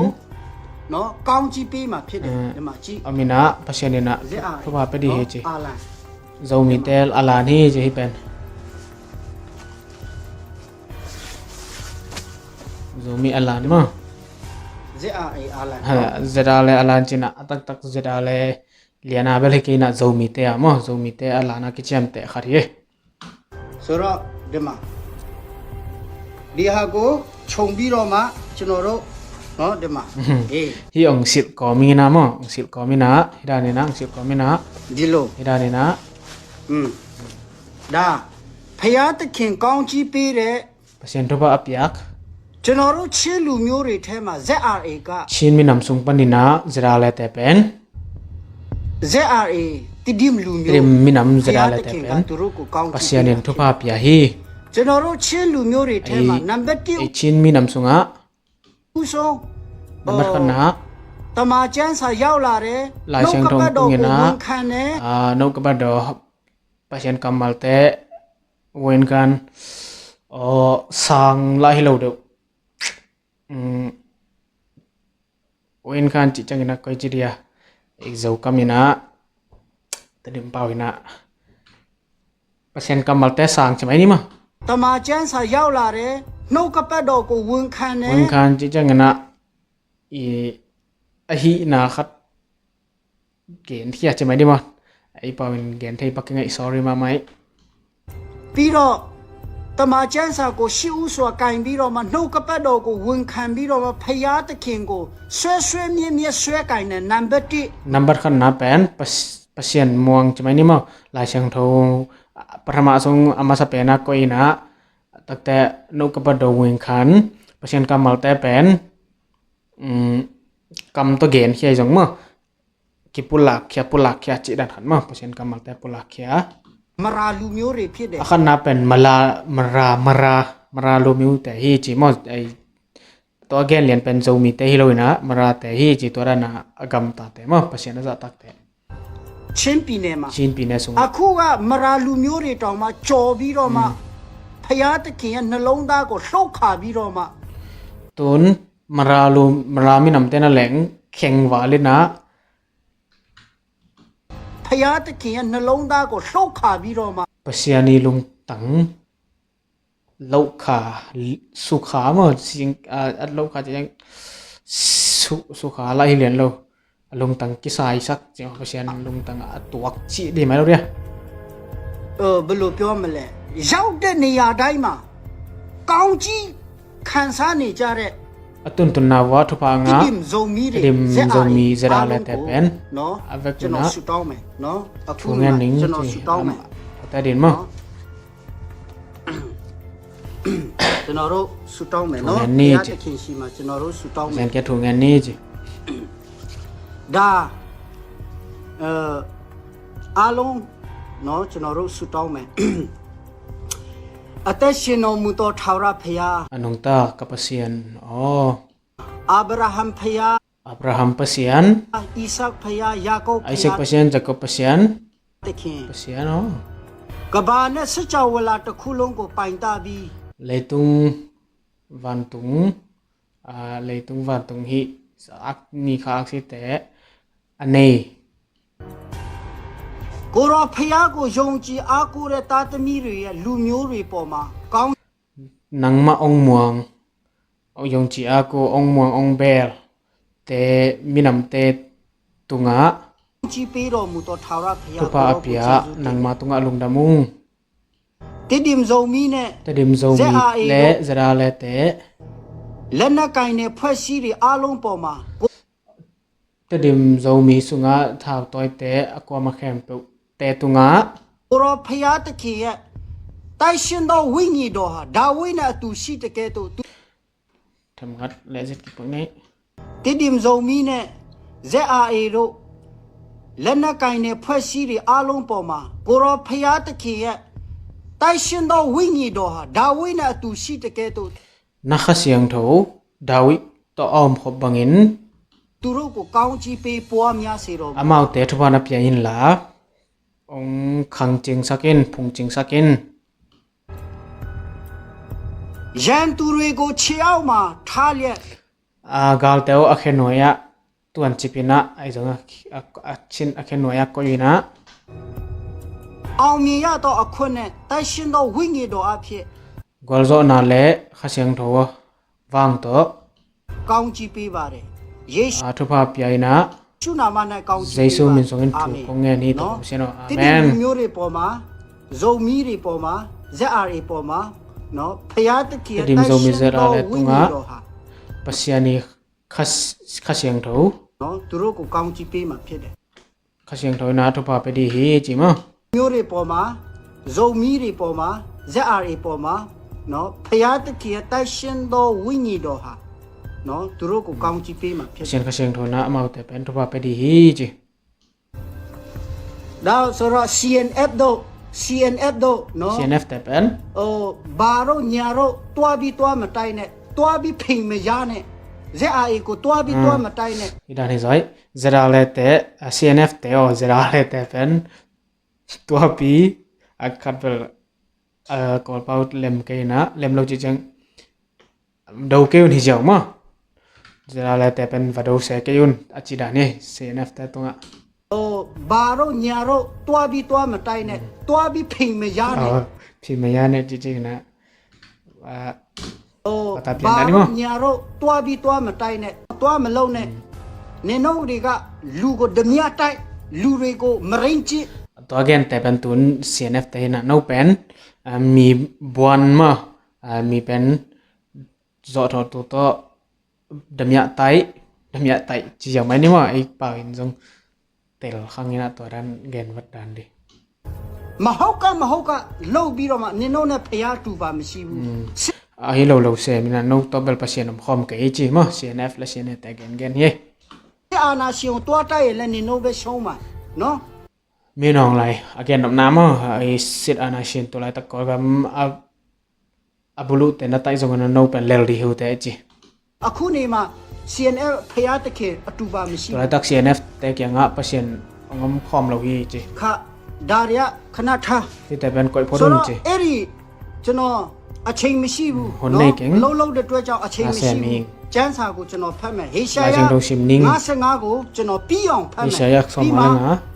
နော်ကောင်းကြီးပေးမှာဖြစ်တယ်။ ဒီမှာကြည့် a min ah, Pasian in ah, ဇက်အာ thupha pe dih hi ci. အာလံ Zomite a lan hi ci hi pen. Zomi a lan maw? ဇက်အာအီအလံ Zet a le a lan ci in ah, a taktak Zet a le liana bel hi kei in ah Zomite a maw? Zomite a lan a kiciamteh khat hi. ဆိုတော့ဒီမှာဒီဟာကိုခြုံပြီးတော့မှကျွန်တော်တို့နော်ဒီမှာ Hi ong silh kawm in ah maw? Ong silh kawm in ah, hi dan in ah, ong silh kawm in ah. ဒီလို Hi dan in ah. อืมဒါဘုရားသခင်ကောင်းကြီးပေးတဲ့ Pasian thupha a piak. ကျွန်တော်တို့ချင်းလူမျိုးတွေထဲမှာ ဇက်အာအီက Chin minam sung panin ah Zet a lete pen. ဇက်အာအီ Tedim လူမျိုး Tedim minam Zet a lete pen. ဘုရားသခင်ကသူတို့ကိုကောင်းချီးပေးတာ Pasian in thupha pia hi. ကျွန်တော်တို့ချင်းလူမျိုးတွေထဲမှာ Ei, နံပါတ်တစ် ei Chin minam sungah ဦးဆုံး Nambat khatna ah တမန်ကျမ်းစာရောက်လာတယ်။ Lai Siangtho ong tung in ah, နှုတ်ကပတ်တော်ကိုဝန်ခံတယ်။ Ah, နှုတ်ကပတ်တော် Pasian kammalte, wen khan, aw, sang lah hi lo deuh. Um, wen khan cih ciangin ah koi ci dia, ik zo kam in ah, Tedim pau in ah. Pasian kammalte sang ci mai ni maw? တမန်ကျမ်းစာရောက်လာတယ်။ နှုတ်ကပတ်တော်ကိုဝန်ခံတယ်။ Wen khan cih ciangin ah, i, a hihna khat genkhia ci mai dih maw? Ei pau in gen thei pak kei ing, sorry mahmah hi. ပြီးတော့တမန်ကျမ်းစာကိုရှေ့ဦးစွာကိုင်ပြီးတော့မှနှုတ်ကပတ်တော်ကိုဝန်ခံပြီးတော့မှဘုရားသခင်ကိုစွဲစွဲမြဲမြဲစွဲကိုင်တဲ့နံပါတ်တစ် Nambat khatna pen Pas-, Pasian muang ci mai ni maw? Lai Siangtho, ah, pathama sung a masa pen ah koih in ah, takte နှုတ်ကပတ်တော်ကိုဝန်ခံ, Pasian kammalte pen, um, kam tawh genkhia hi zong maw? Kipulakkhia, pulakkhia cih dan khat maw? Pasian kammalte pulakkhia. မရာလူမျိုးတွေဖြစ်တယ်။ A khatna pen Mara, Mara, Mara, Mara လူမျိုး te hi ci maw? Ei, tua a gen lian pen Zomite hi lo in ah, Marate hi ci, tua dan a a gamtate maw? Pasian a zahtakte. ချင်းပြည်နယ်မှာ Chin ပြည်နယ် sungah. အခုကမရာလူမျိုးတွေတောင်မှကြော်ပြီးတော့မှ ဘုရားသခင်ရဲ့နှလုံးသားကိုလှုပ်ခါပြီးတော့မှ Tun Mara lu, Mara minamte na leng khengval in ah. ဘုရားသခင်ရဲ့နှလုံးသားကိုလှုပ်ခါပြီးတော့မှ Pasian i lungtang lokha, sukha maw, sing, ah, a lokha ci ciang, su, sukha lah hi lian lo. A lungtang kisaisak ci maw, Pasian lungtang a tuak cih dih mai lo dia. เออ ဘယ်လိုပြောမလဲ။ ရောက်တဲ့နေရာတိုင်းမှာကောင်းကြီးခံစားနေကြတဲ့ A tuntunna uah thupha ngah Tedim Zomi တွေ Tedim Zomi Zet a lete pen, နော် a vekun ah ကျွန်တော်ဆုတောင်းမယ်နော်။ အခု thu ngen ning ကျွန်တော်ဆုတောင်းမယ်။ Ate din maw? ကျွန်တော်တို့ဆုတောင်းမယ်နော်။ ဘုရားသခင်ရှိမှာကျွန်တော်တို့ဆုတောင်းမယ်။ Zen kia thu ngen ni ci. ဒါအဲအားလုံးနော် ကျွန်တော်တို့ဆုတောင်းမယ်။ အသက်ရှင်တော်မူသောထာဝရဘုရား၊ A nungta ka Pasian aw. အာဗြဟံဘုရား၊ Abraham Pasian, အီစက်ဘုရား၊ ယာကုပ်ဘုရား၊ Isaac Pasian, Jacob Pasian, သခင်၊ Pasian aw. ကမ္ဘာနဲ့စကြဝဠာတစ်ခုလုံးကိုပိုင်တတ်ပြီး၊ Leitung vantung, ah, leitung vantung hih ak ni kha aksite a nei. ကိုယ်တော်ဘုရားကိုယုံကြည်အားကိုးတဲ့သားသမီးတွေရဲ့လူမျိုးတွေပေါ်မှာကောင်း Nangmah ong muang, ong yong ci a ko ong muang ong bel te minamte tungah ကြီးပေးတော်မူသောထာဝရဘုရား thupha a pia, nangmah tungah lungdam ung. သစ်ဒီမ်ဇိုမီးနဲ့ Tedim Zomi ဇက်အာအီ le တို့ Zet a lete, လက်နက်ကိုင်နဲ့ဖွဲ့စည်းတွေအားလုံးပေါ်မှာ Tedim Zomi sungah thautawite a kuama khempeuhte tungah ကိုယ်တော်ဘုရားသခင်ရဲ့ တိုက်ရှင်သောဝိညာဉ်တော်ဟာ ဒါဝိဒ်နဲ့အတူရှိသကဲ့သို့ ထပ်ငတ်လဲ့စစ်ကပုတ်နေ တိဒိမ်ဇိုမီးနဲ့ ဇက်အာရေတို့ လက်နက်ကိုင်တဲ့အဖွဲ့အစည်းတွေအားလုံးပေါ်မှာ ကိုယ်တော်ဘုရားသခင်ရဲ့ တိုက်ရှင်သောဝိညာဉ်တော်ဟာ ဒါဝိဒ်နဲ့အတူရှိသကဲ့သို့ Na Kha Siangtho David tawh a omkhop bangin သူတို့ကို ကောင်းချီးပေးပွားများစေတော်မူ။ Amaute thupha na pia inla, hong khangcingsak in, phungcingsak in. ရန်သူတွေကို ခြေအောက်မှာထားလျက် Aa, galte aw a khenuai ah tuancip in ah, ahi zong a, a, a cin a khenuai ah koih in ah အောင်မြင်ရသောအခွင့်နဲ့ သန့်ရှင်းသောဝိညာဉ်တော်အဖြစ် gualzawhna le Kha Siangtho vang tawh ကောင်းချီးပေးပါတယ်။ ယေရှု aa, thupha pia in ah နာမ၌ ကောင်းချီးပေးပါတယ်။ Jesu min sungin thu kong ngen hi. Amen. တိဒိမ်လူမျိုးတွေပေါ်မှာ ဇိုမီးတွေပေါ်မှာ ဇက်အာရေပေါ်မှာနော် ဘုရားသခင်ရဲ့ သန့်ရှင်းသောဝိညာဉ်တော်ဟာ Pasian i Kha, Kha Siangtho နော် သူတို့ကို ကောင်းချီးပေးမှာဖြစ်တယ်။ Kha Siangtho in ah thupha pia ding hi ci maw. မျိုးတွေပေါ်မှာ ဇိုမီးတွေပေါ်မှာ ဇက်အာရေပေါ်မှာနော် ဘုရားသခင်ရဲ့ သန့်ရှင်းသောဝိညာဉ်တော်ဟာနော် သူတို့ကို ကောင်းချီးပေးမှာဖြစ်တယ်။ Pasian Kha Siangtho in ah amaute pen thupha pia ding hi ci. ဒါဆိုတော့ CNF တို့ CNF တို့နော် CNF te pen ဟို ဘာတို့ညာတို့ တွားပြီးတွားမတိုက်နဲ့ တွားပြီးဖိမရနဲ့ ZRA ကို တွားပြီးတွားမတိုက်နဲ့ Hi dan hi zaw hi. ZRA te, ah, CNF te aw, ZRA te pen tuapi a khat bel, ah, Kawlpau lem kei in ah, lem lo ci ciang do kei un hi ziau maw. ZRA te pen va do se kei un a ci dan hi CNF te tungah. ဟို ဘာတို့ညာတို့ တွားပြီးတွားမတိုက်နဲ့ တွားပြီးဖိမရနဲ့ ဖိမရနဲ့ ci ci in ah, ah, ဟို ဘာတို့ညာတို့ တွားပြီးတွားမတိုက်နဲ့ တွားမလုပ်နဲ့ နင်တို့တွေက လူကိုဓမြတိုက် လူတွေကို မရင်းကျစ် Tua gente pen tun CNF te hi in ah, no pen, ah, mi buan maw, ah, mi pen zawhthawhtu tawh damyah taih, damyah taih ci ziau mai ni maw, ei pau in zong tel khang in ah tua dan gen vat dan dih. မဟုတ်က မဟုတ်က လုပ်ပြီးတော့မှ နင်တို့နဲ့ ဘုရားတူပါမရှိဘူး။ Ahi lo lo sem in ah no tawh bel Pasian om khawm kei ci maw, CNF le CNA te gen gen hi. စစ်အာဏာရှင်ကို တွားတိုက်ရင်လည်း နင်တို့ပဲရှုံးမှာနော်။ Min Aung Hlaing a gen nopna maw, ahi sit ana sin tu laitak Kawlgam a, a buluh te na taih zongin a no pen lel dih hi uh teh ci. အခုနေမှာ CNF ဘုရားသခင်အတူပါမရှိဘူး။ Tu laitak CNF te kiangah Pasian hong om khawm lo hi ci. ခါ ဒါတွေက ခဏထား Hihte pen koih phot un ci. ဆိုတော့ အဲ့ဒီ ကျွန်တော် အချိန်မရှိဘူး Hun nei keng. လုံးလုံးတဲ့အတွက်ကြောင့် အချိန်မရှိဘူး။ ကျမ်းစာကို ကျွန်တော်ဖတ်မယ်။ ဟေရှာယ Lai Siangtho sim ning. ငါးဆယ့်ငါးကို ကျွန်တော်ပြီးအောင်ဖတ်မယ်။ Hosea sawm nga le nga. ပြီးမှ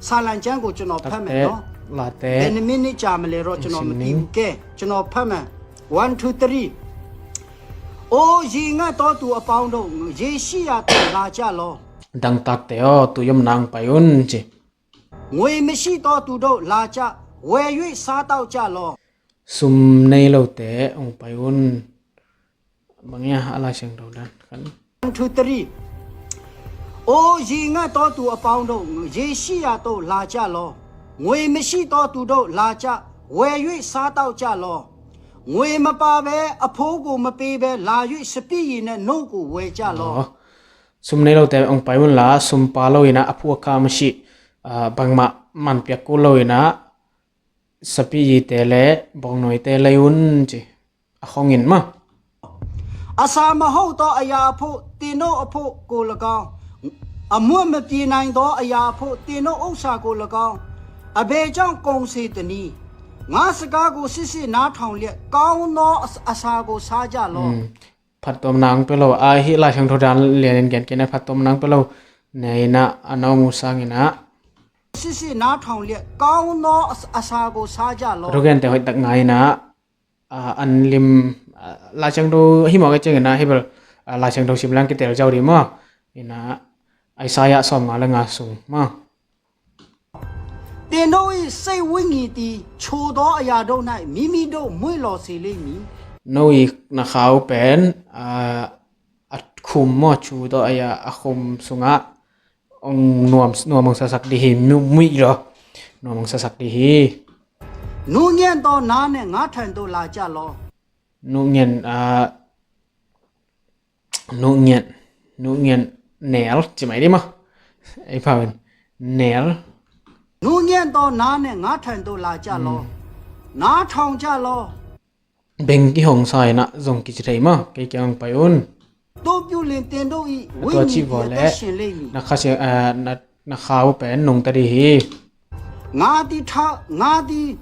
ဆာလံကျမ်းကို ကျွန်တော်ဖတ်မယ်နော်။ Late. ဘယ်နှမိနစ်ကြာမလဲတော့ ကျွန်တော်မသိဘူး။ Sim ning. ကဲ ကျွန်တော်ဖတ်မယ်။ One, two, three. အိုရေငတ်သောသူအပေါင်းတို့၊ ရေရှိရာသို့ လာကြလော့။ Dangtakte aw, tui omna hong pai un ci. ငွေမရှိသောသူတို့၊ လာကြ၊ ဝယ်၍ စားသောက်ကြလော့။ Sum nei lote hong pai un. Bang ia a Lai Siangtho dan khan. One, two, three. အိုရေငတ်သောသူအပေါင်းတို့၊ ရေရှိရာသို့ လာကြလော့။ ငွေမရှိသောသူတို့၊ လာကြ၊ ဝယ်၍ စားသောက်ကြလော့။ ငွေမပါဘဲ၊ အဘိုးကိုမပေးဘဲ၊ လာ၍ စပျစ်ရည်နှင့် နို့ကို ဝယ်ကြလော့။ Aw. Sum nei lote hong pai unla, sumpa lo in ah, a phu a kha a masi, ah, bangmah man piak kul lo in ah, sapi yite le bawngnawite lei un ci. A khong in maw. အစာမဟုတ်သောအရာအဖို့ သင်တို့အဖို့ကို၎င်း၊ အမွတ်မပြေနိုင်သောအရာအဖို့ သင်တို့ဥစ္စာကို၎င်း၊ အဘယ်ကြောင့်ကုန်စေသနည်း။ ငါ့စကားကို စစ်စစ်နားထောင်လျက်၊ ကောင်းသောအစာကို စားကြလော့။ Phattuamna hong pia lo, ahi Lai Siangtho dan lianin gen kei na, phattuamna hong pia lo. Nei in ah, a nong uh sangin ah. စစ်စစ်နားထောင်လျက်၊ ကောင်းသောအစာကို စားကြလော့။ Thugente hoihtak ngai in ah, ah, an lim, ah, Lai Siangtho hi mawk e ciangin ah, hi bel, ah, Lai Siangtho sim lang kitel ziau dih maw. In ah, Isaiah sawm nga le nga sung maw. သင်တို့၏စိတ်ဝိညာဉ်သည် ချိုသောအရာတို့၌ မိမိတို့မွေ့လျော်စေလိမ့်မည်။ No i na khau pen, ah, a khum maw, chu tawh a, a khum sungah hong nuam, nuam hong sasak dih hi, mu-, muih lo. Nuam hong sasak dih hi. နူးညံ့သောနားနှင့် ငါထံသို့လာကြလော့။ နူးညံ့၊ အာ၊ နူးညံ့၊ နူးညံ့၊ နူးညံ့၊ နဲလ်၊ ကြည့်မယ်ဒီမှာ၊ အဲ့ဖာဝင်၊ နဲလ်။ နူးညံ့သောနားနှင့် ငါထံသို့လာကြလော့။ နားထောင်ကြလော့။ Beng kihong sa in ah zong kici thei maw, kei kiang pai un. သို့ပြုလျှင် သင်တို့၏ ဝိညာဉ်သည် အသက်ရှင်လိမ့်မည်။ Na tua cih vawh leh na, na, na kha uh pen nungta ding hi. ငါသည်ထ၊ ငါသည်၊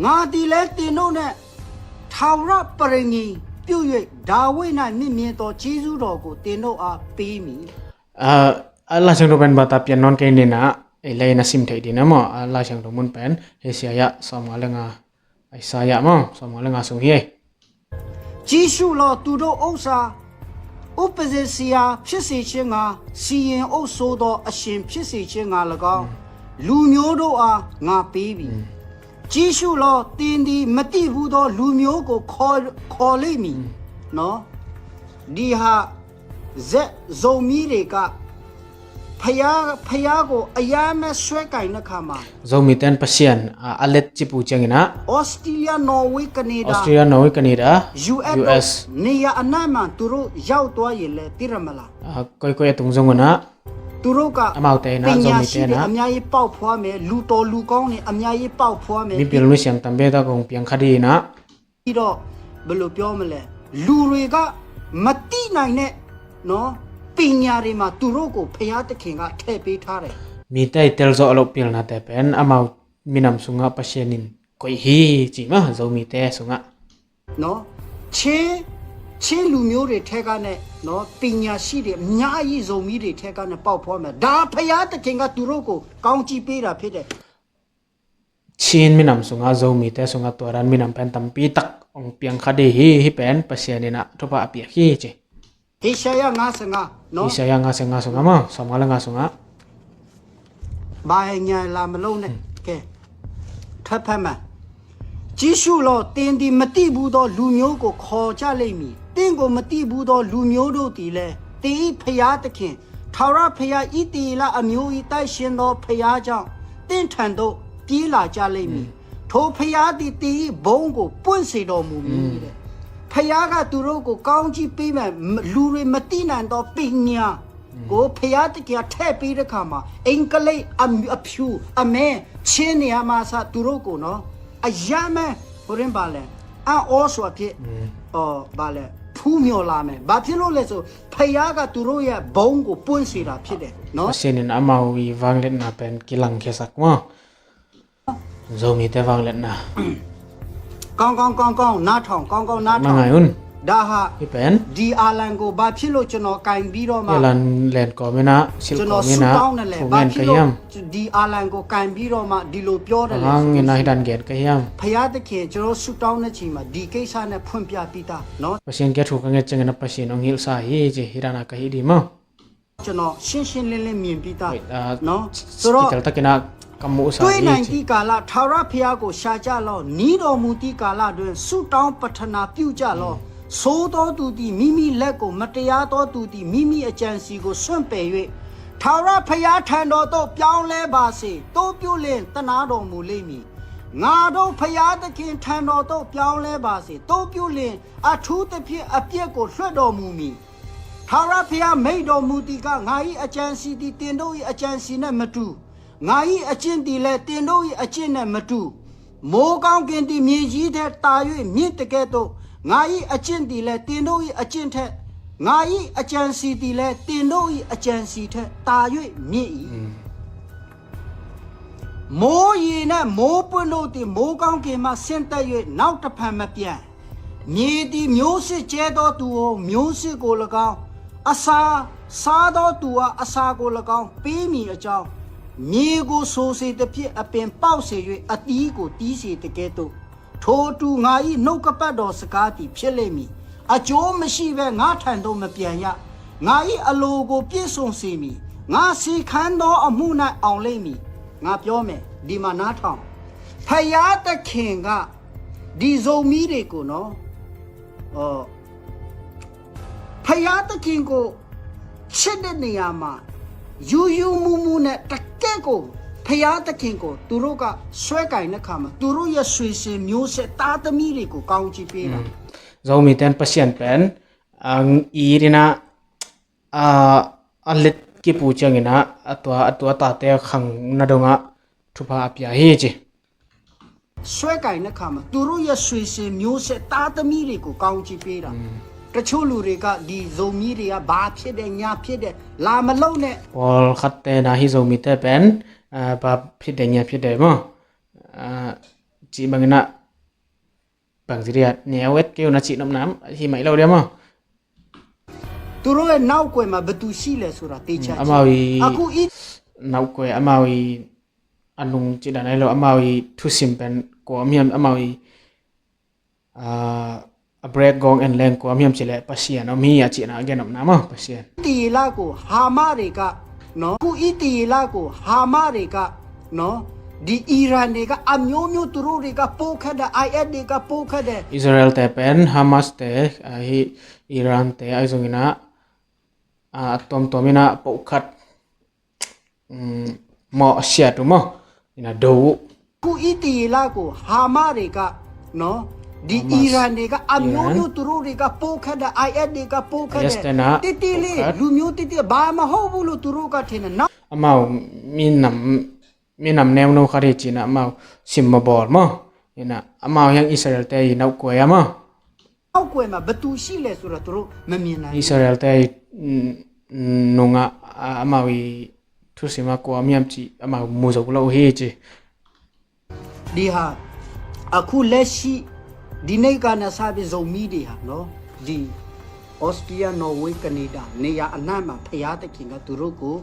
ငါသည်လည်း သင်တို့နှင့် ထာဝရပဋိညာဉ်ပြု၍ ဒါဝိဒ်၌ မစ်မြဲသော ကျေးဇူးတော်ကို သင်တို့အားပေးမည်။ Ah, a Lai Siangtho pen bata pian nawn kei ni in ah, ei lei na sim thei ding na maw. A Lai Siangtho mun pen Isaiah sawmnga le nga, Isaiah maw, sawmnga le nga sung hi ei. ကြည့်ရှုလော့၊ သူတို့ဥစ္စာ၊ ဥပဇင်ဆရာဖြစ်စေခြင်းငှာ၊ စီရင်အုပ်စိုးသော အရှင်ဖြစ်စေခြင်းငှာ၎င်း၊ လူမျိုးတို့အား ငါပေးပြီ။ ကြည့်ရှုလော့၊ သင်သည် မသိဘူးသော လူမျိုးကို ခေါ်၊ ခေါ်လိမ့်မည်။ နော်။ ဒီဟာ ဇက်၊ ဇိုမီးတွေက ဘုရား၊ ဘုရားကို အရမ်းပဲ စွဲကိုင်တဲ့အခါမှာ၊ Zomite in Pasian, ah, a let cih uh ciangin ah, Australia, Norway, Canada, Australia, Norway, Canada, U S, U S တို့ နေရာအနှံ့မှာ သူတို့ရောက်သွားရင်လည်း သိရမလား။ Ah, koikoi a tung zong un ah, သူတို့က amaute in ah, Zomite in ah ပညာရှိတွေ အများကြီး ပေါက်ဖွားမယ်။ လူတော်လူကောင်းတွေ အများကြီး ပေါက်ဖွားမယ်။ Mipil misiam tam betak hong piang kha ding in ah. ပြီးတော့ ဘယ်လိုပြောမလဲ၊ လူတွေက မသိနိုင်တဲ့ နော်၊ ပညာတွေမှာ သူတို့ကို ဘုရားသခင်က ထည့်ပေးထားတယ်။ Mite i tel zawh loh pilnate pen amau minam sungah Pasian in koih hi, ci maw, Zomite sungah. နော်၊ ချင်း၊ ချင်းလူမျိုးတွေထဲကနဲ့ နော်၊ ပညာရှိတွေ အများကြီး ဇိုမီးတွေထဲကနဲ့ ပေါက်ဖွားမယ်။ ဒါ ဘုရားသခင်က သူတို့ကို ကောင်းကြီးပေးတာ ဖြစ်တယ်။ Chin minam sungah, Zomite sungah tua dan minam pen tampi tak hong piang kha ding hi, hih pen Pasian in ah thupha a piak hi, ci. Isaiah ငါးဆယ့်ငါး, နော်။ Isaiah ငါးဆယ့်ငါး sungah maw, sawmnga le nga sungah. ဘာညာလာမလုပ်နဲ့။ ကဲ၊ ထပ်ဖတ်မယ်။ ကြည့်ရှုလော့၊ သင်သည် မသိဘူးသော လူမျိုးကို ခေါ်ကြလိမ့်မည်။ သင့်ကို မသိဘူးသော လူမျိုးတို့သည်လည်း သင်၏ဘုရားသခင် ထာဝရဘုရား၊ ဣသရေလအမျိုး၏ သန့်ရှင်းသောဘုရားကြောင့် သင့်ထံသို့ ပြေးလာကြလိမ့်မည်။ ထိုဘုရားသည် သင်၏ဘုန်းကို ပွင့်စေတော်မူမည်တဲ့။ ဘုရားက သူတို့ကို ကောင်းကြီးပေးမယ်။ လူတွေ မသိနိုင်သော ပညာကို ဘုရားသခင်က ထည့်ပေးတဲ့အခါမှာ အင်္ဂလိပ်၊ အဖြူ၊ အမဲ၊ ချင်းနေရာမှာစ သူတို့ကိုနော်၊ အရမ်းပဲ၊ ဟိုရင်းပါလဲ၊ အံ့ဩစွာဖြင့်၊ အော်၊ ပါလဲ၊ ဖူးမြော်လာမယ်။ ဘာဖြစ်လို့လဲဆို၊ ဘုရားက သူတို့ရဲ့ဘုန်းကို ပွင့်စေတာဖြစ်တယ်နော်။ Pasian in amau i vangliatna pen kilangkhiasak maw. Zomite vangliatna. ကောင်းကောင်း၊ ကောင်းကောင်းနားထောင်၊ ကောင်းကောင်းနားထောင်။ Ngai un. ဒါဟာ၊ ဒီအလံကို ဘာဖြစ်လို့ ကျွန်တော်ကိုင်ပြီးတော့မှ၊ လံာ်၊ လံာ်ကောမ့ၢ်နာ၊ ဆံးကောမ့ၢ်နာ၊ ကျွန်တော်ဆုတောင်းတယ်လေ၊ ဘာဖြစ်လို့ ဒီအလံကို ကိုင်ပြီးတော့မှ ဒီလိုပြောတယ်လဲ။ Hang in ah hih dan gen ka hiam? ဘုရားသခင်၊ ကျွန်တော်ဆုတောင်းတဲ့ချိန်မှာ ဒီကိစ္စနဲ့ ဖွင့်ပြပြီးသားနော်။ Pasian kiang thu ka nget ciangin ah Pasian hong hilhsa hi, ci. Hih dan ah ka hih ding maw. ကျွန်တော်ရှင်းရှင်းလင်းလင်းမြင်ပြီးသားနော်။ ဆိုတော့၊ တွေ့နိုင်သည့်ကာလ၊ ထာဝရဘုရားကို ရှာကြလော့။ နီးတော်မူသည့်ကာလတွင် ဆုတောင်းပတ္ထနာပြုကြလော့။ ဆိုးသောသူသည် မိမိလက်ကို၊ မတရားသောသူသည် မိမိအကြံအစည်ကို စွန့်ပယ်၍ ထာဝရဘုရားထံတော်သို့ ပြောင်းလဲပါစေ။ သို့ပြုလျှင် သနားတော်မူလိမ့်မည်။ ငါတို့ဘုရားသခင်ထံတော်သို့ ပြောင်းလဲပါစေ။ သို့ပြုလျှင် အထူးသဖြင့် အပြစ်ကို လွှတ်တော်မူမည်။ ထာဝရဘုရားမိန့်တော်မူသည်ကား၊ ငါ၏အကြံအစည်သည် သင်တို့၏အကြံအစည်နှင့်မတူ၊ ငါ၏အကျင့်သည်လည်း သင်တို့၏အကျင့်နှင့်မတူ။ မိုဃ်းကောင်းကင်သည် မြေကြီးထက်သာ၍ မြင့်သကဲ့သို့၊ ငါ၏အကျင့်သည်လည်း သင်တို့၏အကျင့်ထက်၊ ငါ၏အကြံအစည်သည်လည်း သင်တို့၏အကြံအစည်ထက်သာ၍ မြင့်၏။ မိုဃ်းရေနှင့် မိုဃ်းပွင့်တို့သည် မိုဃ်းကောင်းကင်မှ ဆင်းသက်၍ နောက်တဖန်မပြန်။ မြေသည် မျိုးစေ့ကြဲသောသူအား မျိုးစေ့ကိုလည်းကောင်း၊ အစာစားသောသူအား အစာကိုလည်းကောင်း ပေးမည်အကြောင်း၊ မြေကို စိုစေသဖြင့် အပင်ပေါက်စေ၍ အသီးကို သီးစေသကဲ့သို့၊ ထိုအတူ ငါ၏နှုတ်ကပတ်တော်စကားသည် ဖြစ်လိမ့်မည်။ အကျိုးမရှိဘဲ ငါထံသို့ မပြန်ရ။ ငါ၏အလိုကို ပြည့်စုံစေမည်။ ငါစေခိုင်းသောအမှု၌ အောင်လိမ့်မည်။ ငါပြောမယ်၊ ဒီမှာနားထောင်။ ဘုရားသခင်က ဒီဇိုမီးတွေကိုနော်၊ ဘုရားသခင်ကို ချစ်တဲ့နေရာမှာ ရိုးရိုးမူမူနဲ့ တကယ့်ကို ဘ ဘုရားသခင်ကို သူတို့က စွဲကိုင်တဲ့အခါမှာ သူတို့ရဲ့ ဆွေစဉ်မျိုးဆက် သားသမီးတွေကို ကောင်းချီးပေးတာ။ อืม Zomite in Pasian pen, ang, i dina, a, a let kipu ciangina, a tua, a tua tate a khang nadonga thupha a pia hi ci. စွဲကိုင်တဲ့အခါမှာ သူတို့ရဲ့ ဆွေစဉ်မျိုးဆက် သားသမီးတွေကို ကောင်းချီးပေးတာ။ อืม တချို့လူတွေက ဒီ Zomi တွေက ဘာဖြစ်တယ် ညာဖြစ်တယ် လာမလုပ်နဲ့။ Pawlkhatte na hi Zomite pen, a, ba phit de nya phit de maw, a, ci bangina, bang ci dia, ne awet keu na ci nopna hi mai lo dia maw. သူတို့ရဲ့ နောက်ကွယ်မှာ ဘယ်သူရှိလဲဆိုတာ သေချာကြည့်။ အမဝီ အခု အီး နောက်ကွယ် အမဝီ အနုံ ci da nai lo, a mau i thusim pen kua om hiam, a mau i, a, a break gong en leng kua om hiam ci le Pasian om hi a cihna a gen omna maw, Pasian. အီသရေလကို ဟာမတ်တွေကနော် အခု အီသရေလကို ဟာမတ်တွေကနော် ဒီ အီရန်တွေက အမျိုးမျိုး သူတို့တွေက ပို့ခတ်တယ်။ အိုင်အက်စ်တွေက ပို့ခတ်တယ်။ Israel te pen Hamas te, a, hi Iran te, ahi zongina, a, a tomtom ina poh khat, um, maw, a siat uh maw, ina do uh. အခု အီသရေလကို ဟာမတ်တွေကနော် ဒီ Hamas အီရန်တွေက အမျိုးမျိုး Iran သူတို့တွေက ပို့ခတ်တယ်။ အိုင်အက်စ်တွေက ပို့ခတ်တယ်။ အိုင်အက်စ်တွေနဲ့ တိတိလေး ပို့ခတ် လူမျိုးတိတိ ဘာမှမဟုတ်ဘူးလို့ သူတို့ကထင်တယ်။ နောက် Amau minam, minam neu no khat hi cina amau sim mabawl maw. Ina amau hiang Israel te i nauhkuai a maw. နောက်ကွယ်မှာ ဘယ်သူရှိလဲဆိုတာ သူတို့ မမြင်နိုင်ဘူး။ Israel te i, mm, nunga, a, amau i thusim a kua om hiam ci amau mu zo lo hi ci. ဒီဟာ အခုလက်ရှိ ဒီနေ့ကစပြီး Zomi တွေဟာနော် ဒီ Australia, Norway, Canada နေရာအနှံ့မှာ ဘုရားသခင်က သူတို့ကို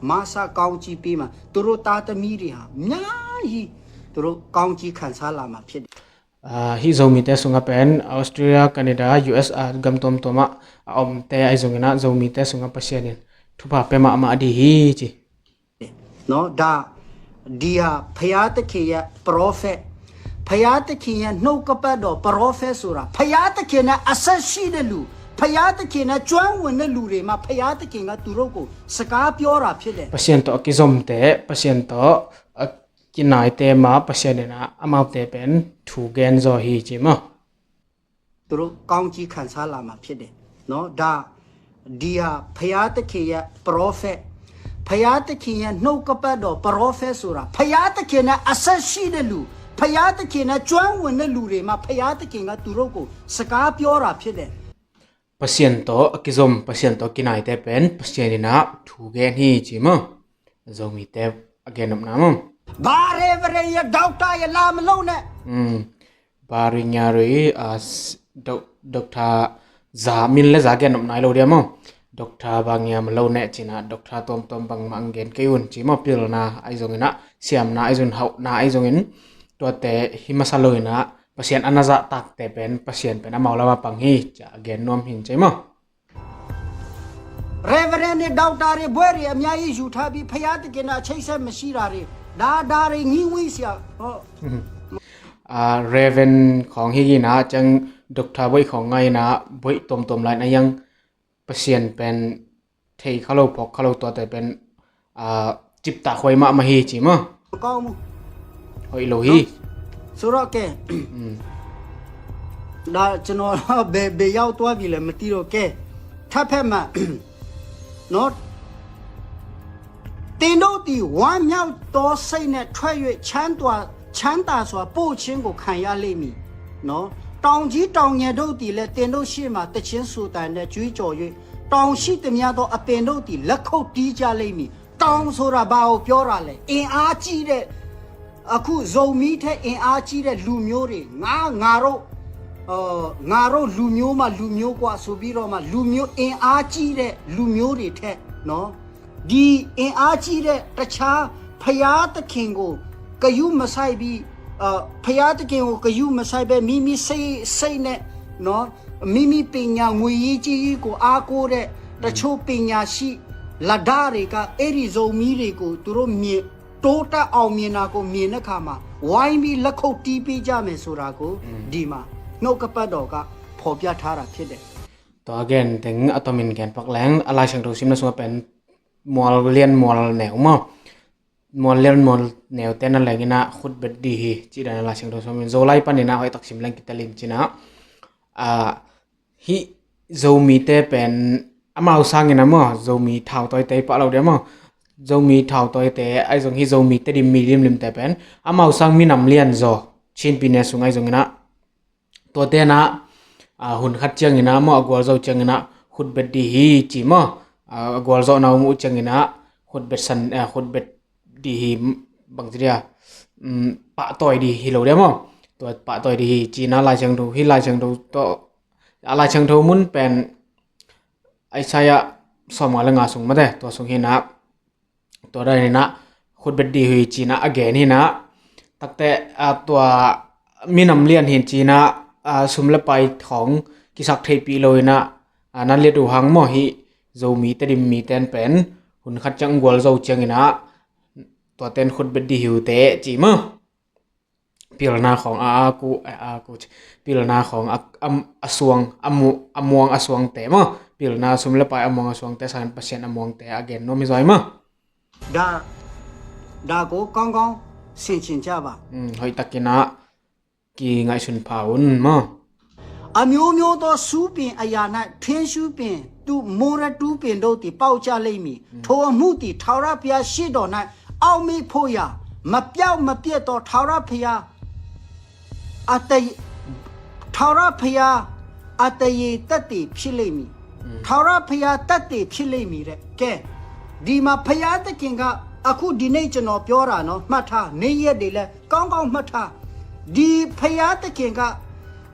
မဆကောင်းချီးပေးမှာ သူတို့သားသမီးတွေဟာ အများကြီး သူတို့ ကောင်းချီးခံစားလာမှာ ဖြစ်တယ်။ A, hih Zomite sungah pen Australia, Canada, U S A gam tuamtuamah a omte ahi zonginah Zomite sungah Pasian in thupha pia mahmah ding hi ci. နော် ဒါ ဒီဟာ ဘုရားသခင်ရဲ့ prophet ဘုရားသခင်ရဲ့ နှုတ်ကပတ်တော် prophet ဆိုတာ ဘုရားသခင်နဲ့ အဆက်ရှိတဲ့လူ ဘုရားသခင်နဲ့ ကျွမ်းဝင်တဲ့လူတွေမှာ ဘုရားသခင်က သူတို့ကို စကားပြောတာ ဖြစ်တယ်။ Pasian tawh a kizomte, Pasian tawh a kinaite mah Pasian in ah amaute pen thu gen zaw hi ci maw. သူတို့ ကောင်းချီးခံစားလာမှာ ဖြစ်တယ်နော်။ ဒါ ဒီဟာ ဘုရားသခင်ရဲ့ prophet ဘုရားသခင်ရဲ့ နှုတ်ကပတ်တော် prophet ဆိုတာ ဘုရားသခင်နဲ့ အဆက်ရှိတဲ့လူ ဘုရားသခင်နဲ့ ကျွမ်းဝင်တဲ့လူတွေမှာ ဘုရားသခင်က သူတို့ကို စကားပြောတာ ဖြစ်တယ်။ Pasian tawh a kizom, Pasian tawh a kinaite pen Pasian in ah thu gen hi ci maw. Zomite a gen omna maw. ဘာ Reverend ရဲ့ Doctor ရဲ့ လာမလုပ်နဲ့။ Barinya rui, a, Doctor za, min le za gen omna hi lo dia maw. Doctor bang hiam lo neh cina, Doctor tuamtuam bangmah ang gen kei un ci maw. Pilna ahi zongin ah, siamna ahi zongin, hauhna ahi zongin, tuate hi masa lo in ah Pasian a na zahtakte pen Pasian pen amau lamah pang hi ci a gen nuam hi ci maw. Reverend တွေ Doctor တွေ ဘွဲ့တွေ အများကြီးယူထားပြီး ဘုရားသခင်နဲ့ အချိတ်အဆက်မရှိတာတွေ ဒါ ဒါတွေ ငြီးဝီးစရာ ဟော Reverend khawng hi inah ciang Doctor buaih khawng ngai inah buaih tuamtuam lai na yang Pasian pen thei kha lo, phawk kha lo, tuate pen, a, ciptah huai mahmah hi ci maw. ကောင်းဘူး။ Hoih lo hi. ဆိုတော့ ကဲ ဒါ ကျွန်တော် ဘယ် ဘယ်ရောက်သွားပြီလဲ မသိတော့ ကဲ ထပ်ဖက်မှာ နော် သင်တို့သည် ဝမ်းမြောက်သောစိတ်နှင့် ထွက်၍ ချမ်းသာ ချမ်းသာစွာ ပို့ခြင်းကို ခံရလိမ့်မည်။ နော် တောင်ကြီးတောင်ငယ်တို့သည်လည်း သင်တို့ရှေ့မှာ သီချင်းဆိုသံနှင့် ကြွေးကြော်၍ တောင်ရှိသမျှသော အပင်တို့သည် လက်ခုပ်တီးကြလိမ့်မည်။ တောင်ဆိုတာ ဘာကိုပြောတာလဲ။ အင်အားကြီးတဲ့ အခု ဇိုမီးထက် အင်အားကြီးတဲ့ လူမျိုးတွေ ငါ ငါတို့ အာ ငါတို့ လူမျိုးမှ လူမျိုးကွာ ဆိုပြီးတော့မှ လူမျိုး အင်အားကြီးတဲ့ လူမျိုးတွေထက် နော် ဒီအင်အားကြီးတဲ့ တခြား ဘုရားသခင်ကို ဂရုမစိုက်ပြီး အာ ဘုရားသခင်ကို ဂရုမစိုက်ဘဲ မိမိစိတ် စိတ်နဲ့ နော် မိမိပညာ ငွေရေးကြေးရေးကို အားကိုးတဲ့ တချို့ ပညာရှိ လက်တန်းတွေက အဲ့ဒီ ဇိုမီးတွေကို သူတို့ မြင် တိုးတက်အောင်မြင်တာကို မြင်တဲ့အခါမှာ ဝိုင်းပြီး လက်ခုပ်တီးပေးကြမယ်ဆိုတာကို ဒီမှာ နှုတ်ကပတ်တော်က ဖော်ပြထားတာ ဖြစ်တယ်။ Tua a gen teng a tomin gen pak leng, a Lai Siangtho simna sungah pen mual lian mual neu maw. mual lian mual neute na leng in ah khutbet dih hi ci dan a Lai Siangtho sawm in, Zolai panin ah hoih tak sim leng kitel in ci in ah, ah, hih Zomite pen amau sangin ah maw, Zomi thautawite i pah lo dia maw, Zomi thautawite ahi zong hih Zomi Tedim mi limlimte pen amau sang minam lian zaw Chin Pyine sung ahi zongin ah, tuate in ah, ah, hun khat ciangin ah maw, a gualzo ciangin ah khutbet dih hi ci maw, ah, a gualzawhna om uh ciangin ah khutbet san, ah, khutbet dih hi, bang ci dia, um, pahtawi dih hi lo dia maw, tua pahtawi dih hi ci in ah Lai Siangtho, hih Lai Siangtho tawh, a Lai Siangtho mun pen Isaiah sawmnga le nga sung mate, tua sung hi in ah, tua dan in ah khutbet dih hi ci in ah a gen hi in ah, takte, ah, tua minam lian hi ci in ah, ah, sum le pai khawng kisak theihpih lo in ah, ah, na liat uh hang maw, hih Zomi Tedim mite in pen hun khat ciang gualzo ciangin ah tuate in khutbet dih hi uh teh ci maw. Pilna khawng a, a ku, a, a ku, pilna khawng a, a, a suang, a mu, a muang a suangte maw, pilna sum le pai a muang a suangte sangin Pasian a muangte a gen nuam hi zaw hi maw. ဒါ၊ ဒါကိုကောင်းကောင်းဆင်ခြင်ကြပါ။ Um, hoih takin ah kingaihsun pha un maw. အမျိုးမျိုးသောဆူးပင်အရာ၌၊ ဖျဉ်ရှူးပင်၊ တူ၊ မိုရတူးပင်တို့သည် ပေါက်ကြလိမ့်မည်။ ထိုအမှုသည် ထာဝရဘုရားရှေ့တော်၌ အောက်မေ့ဖို့ရာ၊ မပျောက်မပျက်သော ထာဝရဘုရား အတ၊ ထာဝရဘုရား အသရေသက်သေဖြစ်လိမ့်မည်။ อืม ထာဝရဘုရားသက်သေဖြစ်လိမ့်မည်တဲ့။ ကဲ၊ ဒီမှာဘုရားသခင်က၊ အခုဒီနေ့ကျွန်တော်ပြောတာနော်၊ မှတ်ထား၊ နေ့ရက်တွေလည်းကောင်းကောင်းမှတ်ထား။ ဒီဘုရားသခင်က၊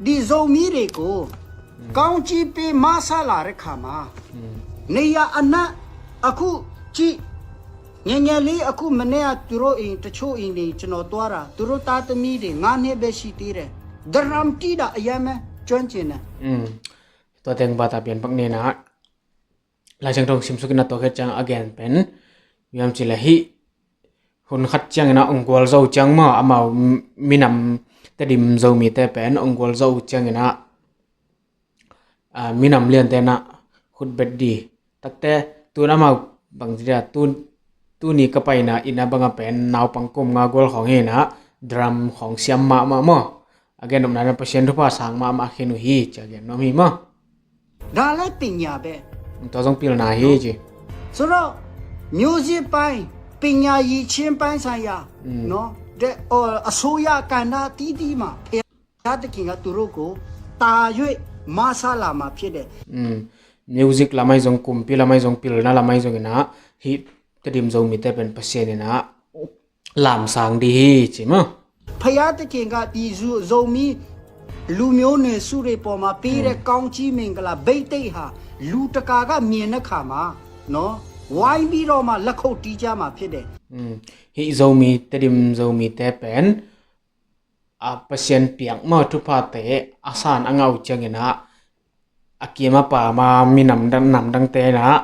ဒီဇိုမီးတွေကို ကောင်းကြီးပေးမဆလာတဲ့ခါမှာ၊ နေရာအနှံ့၊ အခုကြည့်၊ ငယ်ငယ်လေး၊ အခုမနေ့ကသူတို့အိမ်၊ တချို့အိမ်တွေကျွန်တော်သွားတာ၊ သူတို့သားသမီးတွေငါးနှစ်ပဲရှိသေးတယ်။ ဒရမ်တီးတာအရမ်းပဲကျွမ်းကျင်တယ်။ อืม tua teng bata pian pak nena Lai Siangtho sim suk in ah tua khit ciang a gen pen, miam ci le hih hun khat ciangin ah ong gualzo ciang maw, amau minam Tedim Zomite pen ong gualzo ciangin ah, ah, minam liante in ah khutbet dih. Takte tun amau bang ci dia, tun, tuni ka paina inn a bang a pen naupang kum nga gual khawng hi in ah drum khawng siam mahmah maw. A gen nopna in ah Pasian thupha sang mahmah khin uh hi ci a gen nuam hi maw. ဒါလည်းပညာပဲ။ Tua zong pilna hi ci. ဆိုတော့၊ မျိုးစေ့ပိုင်း၊ ပညာရည်ချင်းပိုင်းဆိုင်ရာ၊ อืม နော်၊ တဲ့၊ အော်၊ အစိုးရကဏ္ဍအသီးသီးမှာ ဘုရားသခင်ကသူတို့ကို သာ၍ မဆလာမှာဖြစ်တယ်။ อืม music lam ahi zong, kumpi lam ahi zong, pilna lam ahi zongin ah hih Tedim Zomite pen Pasian in ah lamsang dih hi ci maw. ဘုရားသခင်က၊ ဒီဇို၊ ဇိုမီးလူမျိုးနွယ်စုတွေပေါ်မှာပေးတဲ့ ကောင်းချီးမင်္ဂလာဘိတ်သိက်ဟာ၊ လူတစ်ကာကမြင်တဲ့အခါမှာ၊ နော်၊ ဝိုင်းပြီးတော့မှ လက်ခုပ်တီးကြမှာဖြစ်တယ်။ อืม hih Zomi, Tedim Zomite pen, a, Pasian piak maw, thuphate a san a ngah uh ciangin ah a kim a pam a minam dang, nam dangte in ah,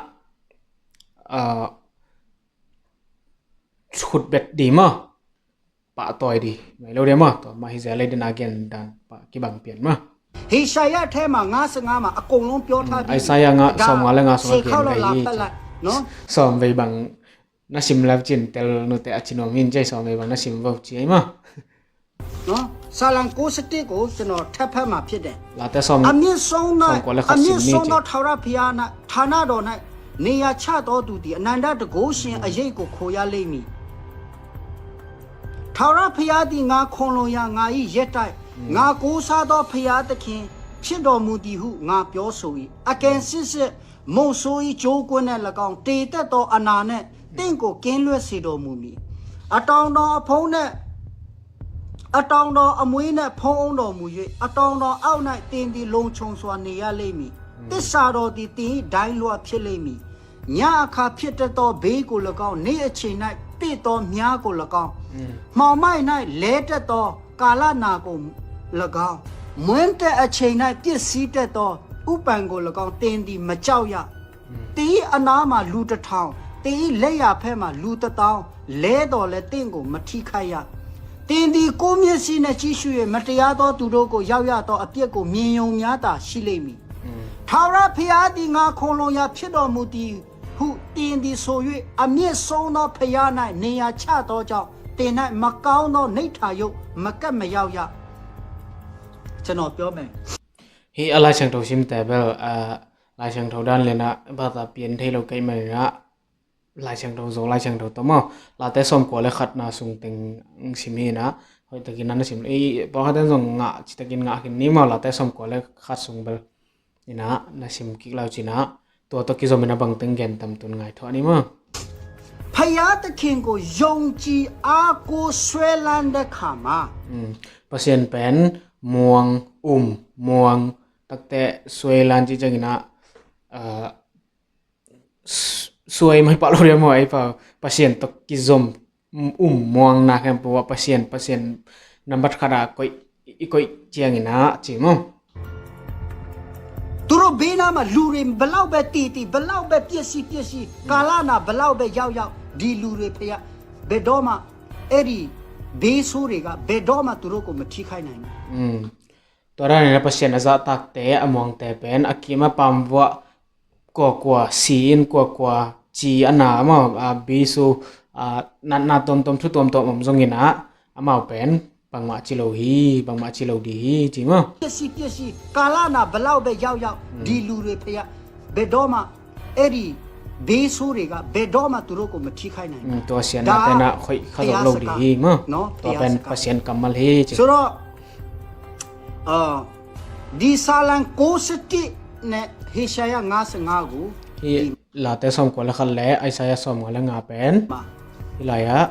a, khutbet dih maw, pahtawi dih mai lo dih maw. Tua mah hi zia lei dina gen dan pah kibang pian maw. ဟေရှာယထဲမှာ ငါးဆယ့်ငါးမှာ အကုန်လုံးပြောထားပြီးပြီ။ Isaiah nga sawmnga le nga sung a gen gai hi. နော်၊ sawmvei bang na sim lo cin tel nute a ci nuam hi in ci, sawmvei bang na sim vo ci ai maw. နော်၊ ဆာလံ ကိုးဆယ့်တစ်ကို ကျွန်တော်ထပ်ဖတ်မှာဖြစ်တယ်။ Late sawm, အမြင့်ဆုံးသော၊ sawmkua le khat sim ni ci. အမြင့်ဆုံးသောထာဝရဘုရား၌၊ ဌာနတော်၌နေရာချသောသူသည် အနန္တတန်ခိုးရှင်အရိပ်ကို ခိုရလိမ့်မည်။ ထာဝရဘုရားသည် ငါခိုလှုံရာ၊ ငါ၏ရတိုက်၊ ငါကိုးစားသောဘုရားသခင်ဖြစ်တော်မူသည်ဟု ငါပြောဆို၏။ အကယ်စင်စစ် မုဆိုး၏ကြိုးကွင်းနှင့်၎င်း၊ တည်တတ်သောအနာနှင့် သင့်ကိုကင်းလွတ်စေတော်မူမည်။ အတောင်တော်အဖုံးနှင့်၊ အတောင်တော်အမွေးနှင့် ဖုံးအုပ်တော်မူ၍၊ အတောင်တော်အောက်၌ သင်သည်လုံခြုံစွာနေရလိမ့်မည်။ သစ္စာတော်သည် သင်၏ဒိုင်းလွှာဖြစ်လိမ့်မည်။ ညဉ့်အခါဖြစ်တတ်သော ဘီးကို၎င်း၊ နေ့အချိန်၌ပစ်သောမြှားကို၎င်း၊ မှောင်မိုက်၌လဲတတ်သော ကာလနာကို၎င်း၊ မွင်းတ့ၢ်အချိန်၌ပျက်စီးတတ်သော ဥပန်ကို၎င်း၊ သင်သည်မကြောက်ရ။ သင်၏အနားမှာလူတစ်ထောင်၊ သင်၏လက်ျာဘက်မှာလူတစ်သောင်း လဲသော်လည်း သင့်ကိုမထိခိုက်ရ။ သင်သည်ကိုယ်မျက်စိနှင့်ကြည့်ရှု၍ မတရားသောသူတို့ကိုရောက်ရသောအပြစ်ကို မြင်ရုံမျှသာရှိလိမ့်မည်။ ထာဝရဘုရားသည် ငါခိုလှုံရာဖြစ်တော်မူသည်ဟု ခုတင်သည်ဆို၍ အမျက်ဆုံးသောဘုရား၌ နေရာချသောကြောင့် သင်၌မကောင်းသောနိဋ္ဌာရုပ် မကပ်မရောက်ရ။ ကျွန်တော်ပြောမယ်။ Hih a Lai Siangtho simte bel, a, Lai Siangtho dan le na bata pian thei lo kei mah na, Lai Siangtho zo, Lai Siangtho tawh maw, Late sawmkua le khatna sung teng sim hi na, hoih takin na sim lo, i, pawlkhat ten zong ngah, ci takin ngah khin ni maw, Late sawmkua le khat sung bel. Ina, na sim kik lau cina, tua tawh kizom ina bangteng gen tam tun ngai thuah ni maw. ဖယားသခင်ကို ယုံကြည်အားကိုးစွဲလန်းတဲ့အခါမှာ Pasian pen muang, um, muang, takte suai lan ci ciangina, ah, s-, suai mai pah lo dia maw, ei pau, Pasian tawh kizom, um, muangna khempeuh ah Pasian, Pasian nambat khat ah koih, i koih ciangin ah ci maw. သူတို့ being နားမှာ လူတွေ ဘယ်လောက်ပဲ တည်တည်၊ ဘယ်လောက်ပဲ ပျက်စီးပျက်စီး၊ ကာလနာ ဘယ်လောက်ပဲ ရောက်ရောက်၊ ဒီလူတွေ ဖယား ဘယ်တော့မှ အဲ့ဒီ being ဆိုးတွေက ဘယ်တော့မှ သူတို့ကို မထိခိုက်နိုင်ဘူး။ Tua dan ina Pasian a zahtakte, a muangte pen a kim a pam vuah kuakua si in, kuakua ci a na amau, a, being su, a, natna tuamtuam, thu tuamtuam om zongin ah, amau pen bangmah ci lo hi, bangmah ci lo ding hi, ci maw. ပျက်စီးပျက်စီး၊ ကာလနာ ဘယ်လောက်ပဲ ရောက်ရောက်၊ ဒီလူတွေ ဖယား ဘယ်တော့မှ အဲ့ဒီ being ဆိုးတွေက ဘယ်တော့မှ သူတို့ကို မထိခိုက်နိုင်ဘူး။ Tua sianna te na khoih kha zo lo ding hi maw. Tua pen Pasian kammal hi, ci. ဆိုတော့ အာ၊ ဒီဆာလံ ကိုးဆယ့်တစ် နဲ့ ဟေရှာယ ငါးဆယ့်ငါး ကို Hih Late sawmkua le khat le Isaiah sawmnga le nga pen, မှာ hih lai-ah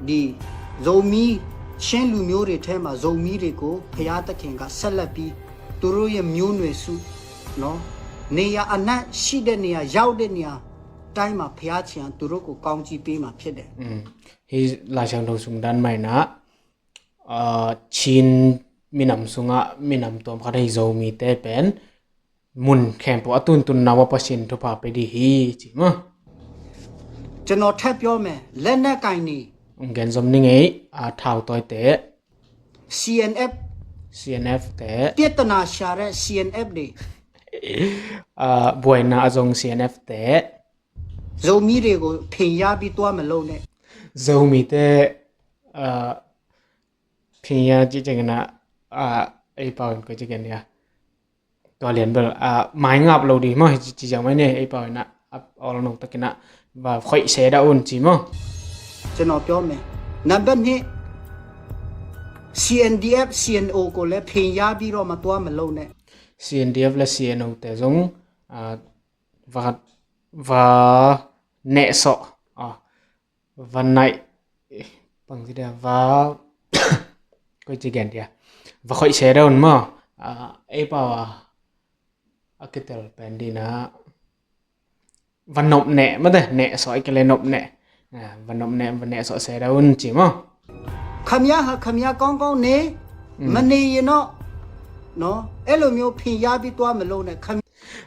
ဒီဇိုမီး၊ ချင်းလူမျိုးတွေထဲမှာ ဇိုမီးတွေကို ဘုရားသခင်က ဆက်လက်ပြီး သူတို့ရဲ့ မျိုးနွယ်စုနော်၊ နေရာအနှံ့ရှိတဲ့နေရာ၊ ရောက်တဲ့နေရာတိုင်းမှာ ဘုရားသခင်က သူတို့ကို ကောင်းချီးပေးမှာဖြစ်တယ်။ Hih Lai Siangtho sung dan mai-in ah, ah, Chin minam sungah minam tuamkhat ahi Zomite pen mun khempeuh a tuntunna uah Pasian thupha pia ding hi, ci maw. ကျွန်တော်ထပ်ပြောမယ်၊ လက်နက်ကိုင်တွေ၊ Hong gen zom ning ei, ah, thautawite, C N F, C N F te, ပြဿနာရှာတဲ့ C N F တွေ၊ ah, buaina a zong C N F te, Zomite ko phinya bi tua malo ne. Zomite, ah, phinya ci ciangin ah, ah, ei pau in ko ci gen dia. Tua lian bel, ah, maingap lo ding maw, ci, ci ciang mai ne, ei pau in ah, ah, awlno takin ah, va khoih se dah un ci maw. ကျွန်တော်ပြောမယ်။ နံပါတ်နှစ်၊ C N D F, C N O ကိုလည်း ဖိညာပြီးတော့မှ သွားမလုပ်နဲ့။ C N D F le C N O te zong, ah, va, va nehsawh, ah, va naih, eh, pang ci dia, va, koi ci gen dia, va khoih se dah un maw, ah, ei pau a, a kitel pen dina, va nopneh mate, nehsawh i kile nopneh, ah, va nopneh, va nehsawh se dah un ci maw. ခင်ဗျားဟာ ခင်ဗျားကောင်းကောင်းနေ၊ မနေရင်တော့နော်၊ အဲ့လိုမျိုး ဖိညာပြီး သွားမလုပ်နဲ့။ ခင်ဗျား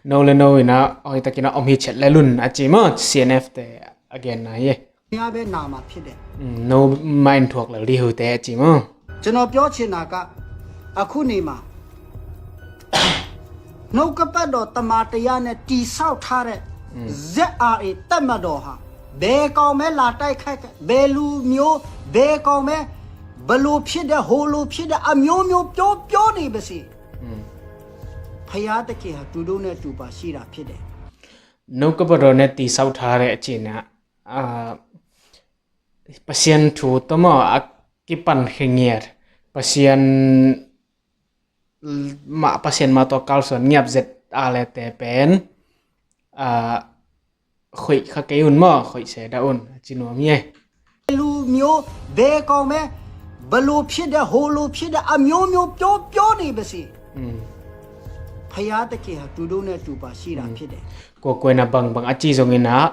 No le no in ah, hoih takin ah om hi chet le lun a ci maw, C N F te a genna hi. ခင်ဗျားပဲ နာမှာဖြစ်တယ်။ No mah in thuak lel ding hi uh teh ci maw. ကျွန်တော်ပြောချင်တာက အခုနေမှာ နှုတ်ကပတ်တော် သမ္မာတရားနဲ့ တည်ဆောက်ထားတဲ့ Z R A တပ်မတော်ဟာ ဘယ်ကောင်ပဲ လာတိုက်ခိုက်၊ ဘယ်လူမျိုး၊ ဘယ်ကောင်ပဲ ဘယ်လိုဖြစ်တယ်၊ ဟိုလိုဖြစ်တယ်၊ အမျိုးမျိုး ပြောပြောနေပါစေ၊ ဘုရားသခင်ဟာ သူတို့နဲ့အတူပါ ရှိတာဖြစ်တယ်။ Nunkapa dawn e ti sau tha reh cih na, ah, Pasian thu tawh maw a kipan khe ngiat, Pasian mah, Pasian mah tawh kalsuan ngiat zet a lete pen, ah, khoih kha kei un maw, khoih se dah un, a ci nuam hi e. လူမျိုး၊ ဘယ်ကောင်ပဲ၊ ဘယ်လိုဖြစ်တယ်၊ ဟိုလိုဖြစ်တယ်၊ အမျိုးမျိုးပြောပြောနေပါစေ။ ဘုရားသခင်ဟာ သူတို့နဲ့အတူပါရှိတာဖြစ်တယ်။ Kua kua in a bangbang a ci zongin ah,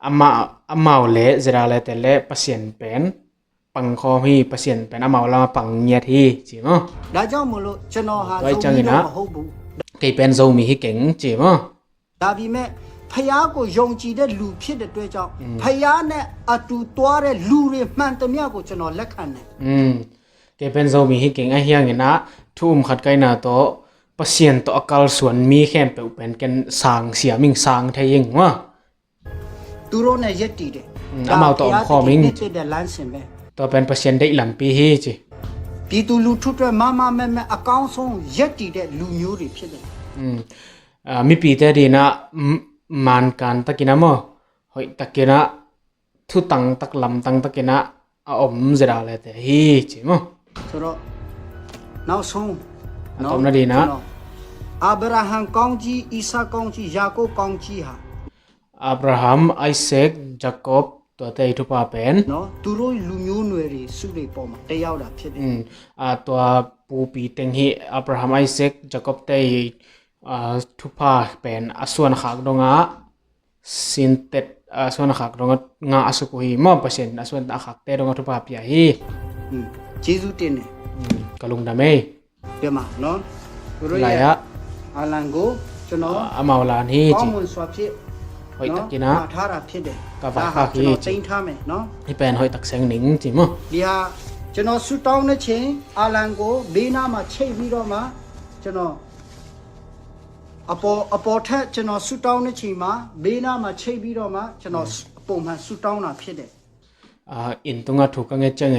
amah, amau le zera le te le Pasian pen pang khawm hi, Pasian pen amau lam a pang ngiat hi, ci maw. ဒါကြောင့်မို့လို့ ကျွန်တော်ဟာ Tua hi ciangin ah, မဟုတ်ဘူး။ Kei pen Zomi hi keng, ci maw. ဒါပေမဲ့ ဘုရားကို ယုံကြည်တဲ့လူ ဖြစ်တဲ့အတွက်ကြောင့် ဘုရားနဲ့အတူသွားတဲ့ လူတွေမှန်သမျှကို ကျွန်တော် လက်ခံတယ်။ Kei pen Zomi hi keng, ahi hangin ah thu um khat kaina tawh Pasian tawh a kalsuan mi khempeuh pen ken sang siam ing, sang thei ing maw. သူတို့နဲ့ရပ်တည်တယ်။ อืม ဒါ အမောက်တော့ ဘုရားသခင် ခေါ်မင်း နှစ်သက်တဲ့လမ်းစဉ်ပဲ။ တော့ ပန်ပစံးဒိတ်လမ်းပြီးဟီး ကြည်။ ပြည်သူလူထုအတွက် မားမားမတ်မတ် အကောင်းဆုံးရပ်တည်တဲ့လူမျိုးတွေဖြစ်တယ်။ อืม အာ မီးပီးတဲဒ်န မန်ကန်တကီန မော ဟိုက်တကီန ထူတင်တကလမ်တင်တကီန အအုံးစရာလဲတဲဟီး ကြည် မော ဆိုတော့ နောက်ဆုံး အတော့ နော် နဒီးန ကျွန်တော် အာဗြဟံကောင်းကြီး၊ အီဆာက်ကောင်းကြီး၊ ယာကုပ်ကောင်းကြီးဟာ အာဗြဟံ၊ အိုက်စက်၊ ယၤကုပ် ตัวเตยทุพาเป็น နော် သူတို့လူမျိုးနွယ်တွေစုတွေပေါ်မှာ တက်ရောက်တာဖြစ်တယ်။ อืม อ่า ตัวปูปีเต็งฮี อาบราฮัม ไอแซค ยาโคบ เตย อ่า ทุพาเป็น อาส่วนขากดงะ สินเต็ด อาส่วนขากดงะ งาอสุกุฮี มอเปอร์เซ็นต์ อาส่วนขากเตดงะ ทุพาเปียฮี อืม ကျေးဇူးတင်တယ်။ อืม กะลุงดำเอย ဒီမှာနော် သူတို့ရဲ့ လိုက်ရ အာလံကို ကျွန်တော် အာ အမဝ်လၢနဟီး ကောင်းမွန်စွာဖြင့် ဟိုက်တကီန နော် မှာထားတာဖြစ်တယ်။ ကဘၣ် ဒါဟာ ခါခီး ကျွန်တော် ကြည် သိမ်းထားမယ်နော်။ ဟိုက်ပန်ဟိုက်တကစဲင်နင်း ကြည် မော ဒီဟာ ကျွန်တော်ဆူတောင်းတဲ့ချိန် အာလံကို ဘေးနားမှာချိတ်ပြီးတော့မှ ကျွန်တော် အပေါ်၊ အပေါ်ထပ် ကျွန်တော်ဆူတောင်းတဲ့ချိန်မှာ ဘေးနားမှာချိတ်ပြီးတော့မှ ကျွန်တော် อืม ပုံမှန်ဆူတောင်းတာဖြစ်တယ်။ အာ အင်တုင်အထူကငဲ့ကျင်းန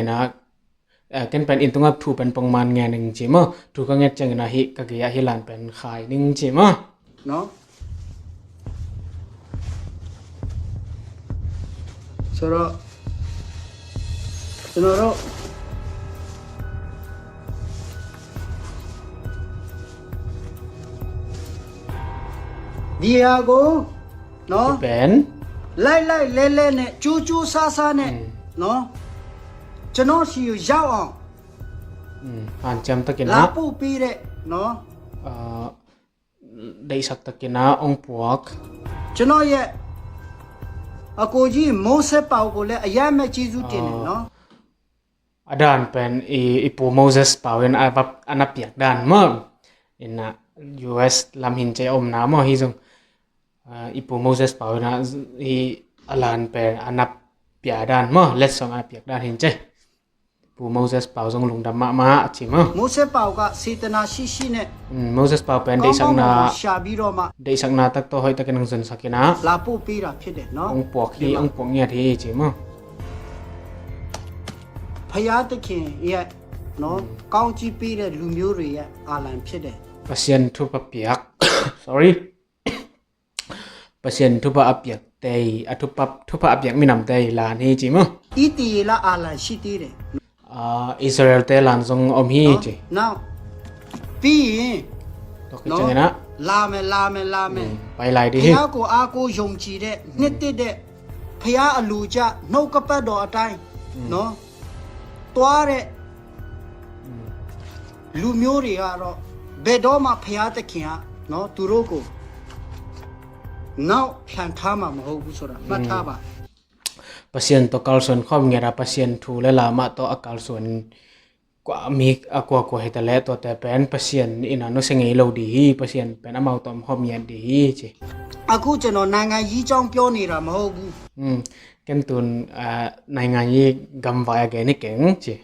အဲ ကင်ပန်အင်တုင်အထူပန်ပုံမှန်ငဲ့နင်း ကြည် မော ထူကငဲ့ကျင်းန ဟီး ကဂ့ၤအဟီးလၢပန်ခါနင်း ကြည် မော နော်။ ဆိုတော့ ကျွန်တော်တို့ ဒီဟာကို နော် ဟိုက်ပန် လိုက်လိုက်လဲလဲနဲ့ ကြိုးကြိုးစားစားနဲ့ อืม နော် ကျွန်တော်ဆီကိုရောက်အောင် อืม ဟန်ကျမ်းတကီန လာပို့ပေးတဲ့ နော် အာ ဒိတ်ဆက်တကီန အောင်ပွား ကျွန်တော်ရဲ့ အကိုကြီး မိုးစဲပေါင်ကိုလည်း အရမ်းပဲကျေးဇူးတင်တယ်နော်။ အာ အဒၣ်ပန် အီ အီပူ Moses ပၢ်ဝဲန အဘပ် အနပ်ယၢၵ်ႈဒၣ် မော အီန ယူႇဢႅတ်ႉသ် လမ်းဟိၣ်ကၠၢႆး အိၣ်မနုၤ မော ဟီး ဇုင် အာ အီပူ Moses ပၢ်ဝဲန အီ အလၢ်ပန် အနပ်ယၢၵ်ႈဒၣ် မော လက်ဆောင် အနပ်ယၢၵ်ႈဒၣ် ဟိၣ်ကၠၢႆး ပူ Moses ပၢ်ဝဲ ဇုင် လူင်ဒမ်မးမး အီ မော မိုးစဲပေါင်က စေတနာရှိရှိနဲ့ อืม Moses ပၢ်ဝဲပန် ကောင်းကောင်းမွန်မွန် ဒိတ်ဆက်န ရှာပြီးတော့မှ ဒိတ်ဆက်န တၢ်ကတိၤ ဟိုက်တကီန ဇုင် ဆက်ကီန လာပို့ပေးတာဖြစ်တယ်နော်။ အောင်ပွားဟီး ဒီမှာ အောင်ပွားငဲ့ဟီး အီ မော ဘုရားသခင်ရဲ့နော် ကောင်းကြီးပေးတဲ့လူမျိုးတွေရဲ့ အာလံဖြစ်တယ်။ ပစံးထုပပိာ် sorry ပစံးထုပအပိာ်တဲ အထုပ ထုပအပိာ်မီးနမ်တဲ လၢနဟီး အီ မော ဣသရေလအာလံရှိသေးတယ်။ အာ အီစရ့လ်တဲလၢ ဇုင် အိၣ်ဟီး နော်။ အီ နောက် ပြီးရင် တော့ နော် ကစံးန လာမယ်၊ လာမယ်၊ လာမယ်။ อืม ไปလိုက်ဒံး ဘုရားကို အားကိုးယုံကြည်တဲ့ နှစ်သက်တဲ့ ဘုရားအလိုကျ နှုတ်ကပတ်တော်အတိုင်း อืม နော် သွားတဲ့ อืม လူမျိုးတွေကတော့ ဘယ်တော့မှ ဘုရားသခင်က နော် သူတို့ကို နောက်ပြန်ထားမှာ မဟုတ်ဘူးဆိုတာ မှတ်ထားပါ။ อืม ပစံးထု ကလ်စွန် ခီုပ်ငဲ့ဒၣ် ပစံးထု လၢလာမး တော့ အကလ်စွန် ကွၢ်မီး အကွၢ်ကွၢ် ဟဲတလဲ တော့ တဲပန် ပစံး အီန နုစဲငဲးလီၤဒံး ပစံး ပန် အမဝ်တံၢ် ခီုပ်ငဲ့ဒံး အီ အခု ကျွန်တော် နိုင်ငံရေးအကြောင်း ပြောနေတာ မဟုတ်ဘူး။ อืม ကဲတူၼ်ႈ အာ နိုင်ငံရေး ကမ်ဝါယကဲန့ၣ်ကဲ အီ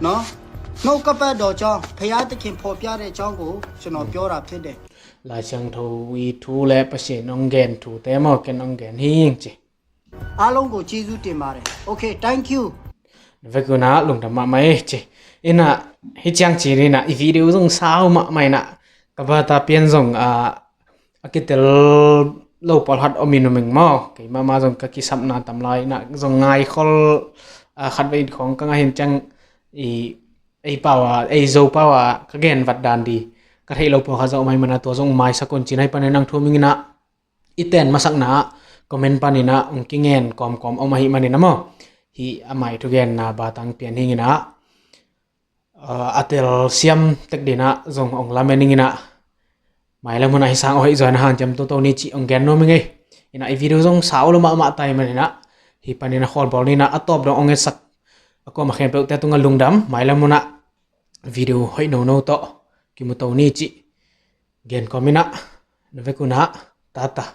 နော်။ နှုတ်ကပတ်တော်အကြောင်း ဘုရားသခင် ဖော်ပြတဲ့အကြောင်းကို ကျွန်တော် ပြောတာဖြစ်တယ်။ လၢစံးထု အီထုလႄႈ ပစံး အောင်ဂဲၢ်ထုတဲ မော ကဲ အောင်ဂဲၢ်ဟီး အီ အားလုံးကို ကျေးဇူးတင်ပါတယ်။ Okay, thank you. နဝဲကုန လူင်ဒမ်မးမး အီ အီန ဟီး ကၠၢင်ၸီး အီန အီ video ဇုင် စၢ်မးမး အီန ကဘၣ်တၢ်ပဵၼ် ဇုင် အာ အကတၢၢ် လီၤပှီၢ်ဟတ်း အိၣ်မံၤနုမံၤ မော ကဲ မးမး ဇုင် ကက့ၤဆပ်းနၤတၢ်လီၤ အီန ဇုင် ငါးခွ် အာ ခတ်းဝဲ အီ ခွင် ကငါး ဟိုင် ကၠၢင် အီ အီပဝါ အီ ဇိုပဝါ ကဂဲၢ်ဝတ်းဒၣ်ဒံး ကထိၣ်လီၤပှီၢ်ဟတ်း ဇုင် မး မးနၤ တွၼ်ႈ ဇုင် မၤစၢၵ်ႈ ကွၢ်ၸီး နၢ်ပၢၼ် နၢ်ထူမံၤ အီန အီတၢၼ်ၼႃႇ မၤသၢၵ်ႈနႃႇ comment ပၼ်ၼႆၼႃႇ ဢုင်ႇ ၵိင်ႇငႅၼ်ႇ ၵွမ်ၵွမ် ဢဝ်မႃးႁိမ်ႇမၼ်းၼႆၼႃႇ မေႃႈ ႁိမ်ႇ ဢမႆႇထုၵ်ႇၵႅၼ်ႇၼႃႇ ပႃးတၢင်းပဵၼ်ႁိမ်ႇၼႆၼႃႇ ဢိူဝ်ႇ ဢတႄႇလ်သဵမ်ႈ တၵ်းတေၼႃႇ ၸွင်ႇဢွင်ႇလမ်ႇမႅၼ်ႈၼႆၼႃႇ မႂ်ႇလႄႈ မၼ်းဢၢႆႈသၢင်ႈဢွႆႈၸွႆႈၼႃႇ ႁၢင်ႈၸမ်တူဝ်တူဝ်ၼႆႉ ၸီႉဢွင်ႇၵႅၼ်ႇၼေႃႈ မႅၼ်ႈၼႆ ဢၼ်ၼႆႉ ဢၼ်ဝီႇတီႇဢူဝ်ႇ ၸွင်ႇသၢဝ်းလႄႈ မႃး မႃးတႆႈမႃးၼႆၼႃႇ ႁိမ်ႇပၼ်ၼႆၼႃႇ ၶေႃႈပွင်ႇၼႆၼႃႇ ဢတွပ်ႇလွင်ႈဢွင်ႇၵႅၼ်ႇသၢၵ်ႈ ဢၵူဝ်ႇမႃးၶႅၼ်းပဵဝ်ႇ တႄႉတူဝ်ငႃႈလုင်းတမ်ႇ မႂ်ႇလႄႈ မၼ်းဢၼ်ၼႆႉ ဝီႇတီႇဢူဝ်ႇ ႁႂ်ႈၼူဝ်ၼူဝ်ႈတေႃႇ ၵိၼ်မူႇတူဝ်ၼႆႉ ၸီႉ ၵႅၼ်ႇၵေႃႈမီးၼႃႇ ၼႆၵူၺ်းၼႃႇ တႃႇတႃႇ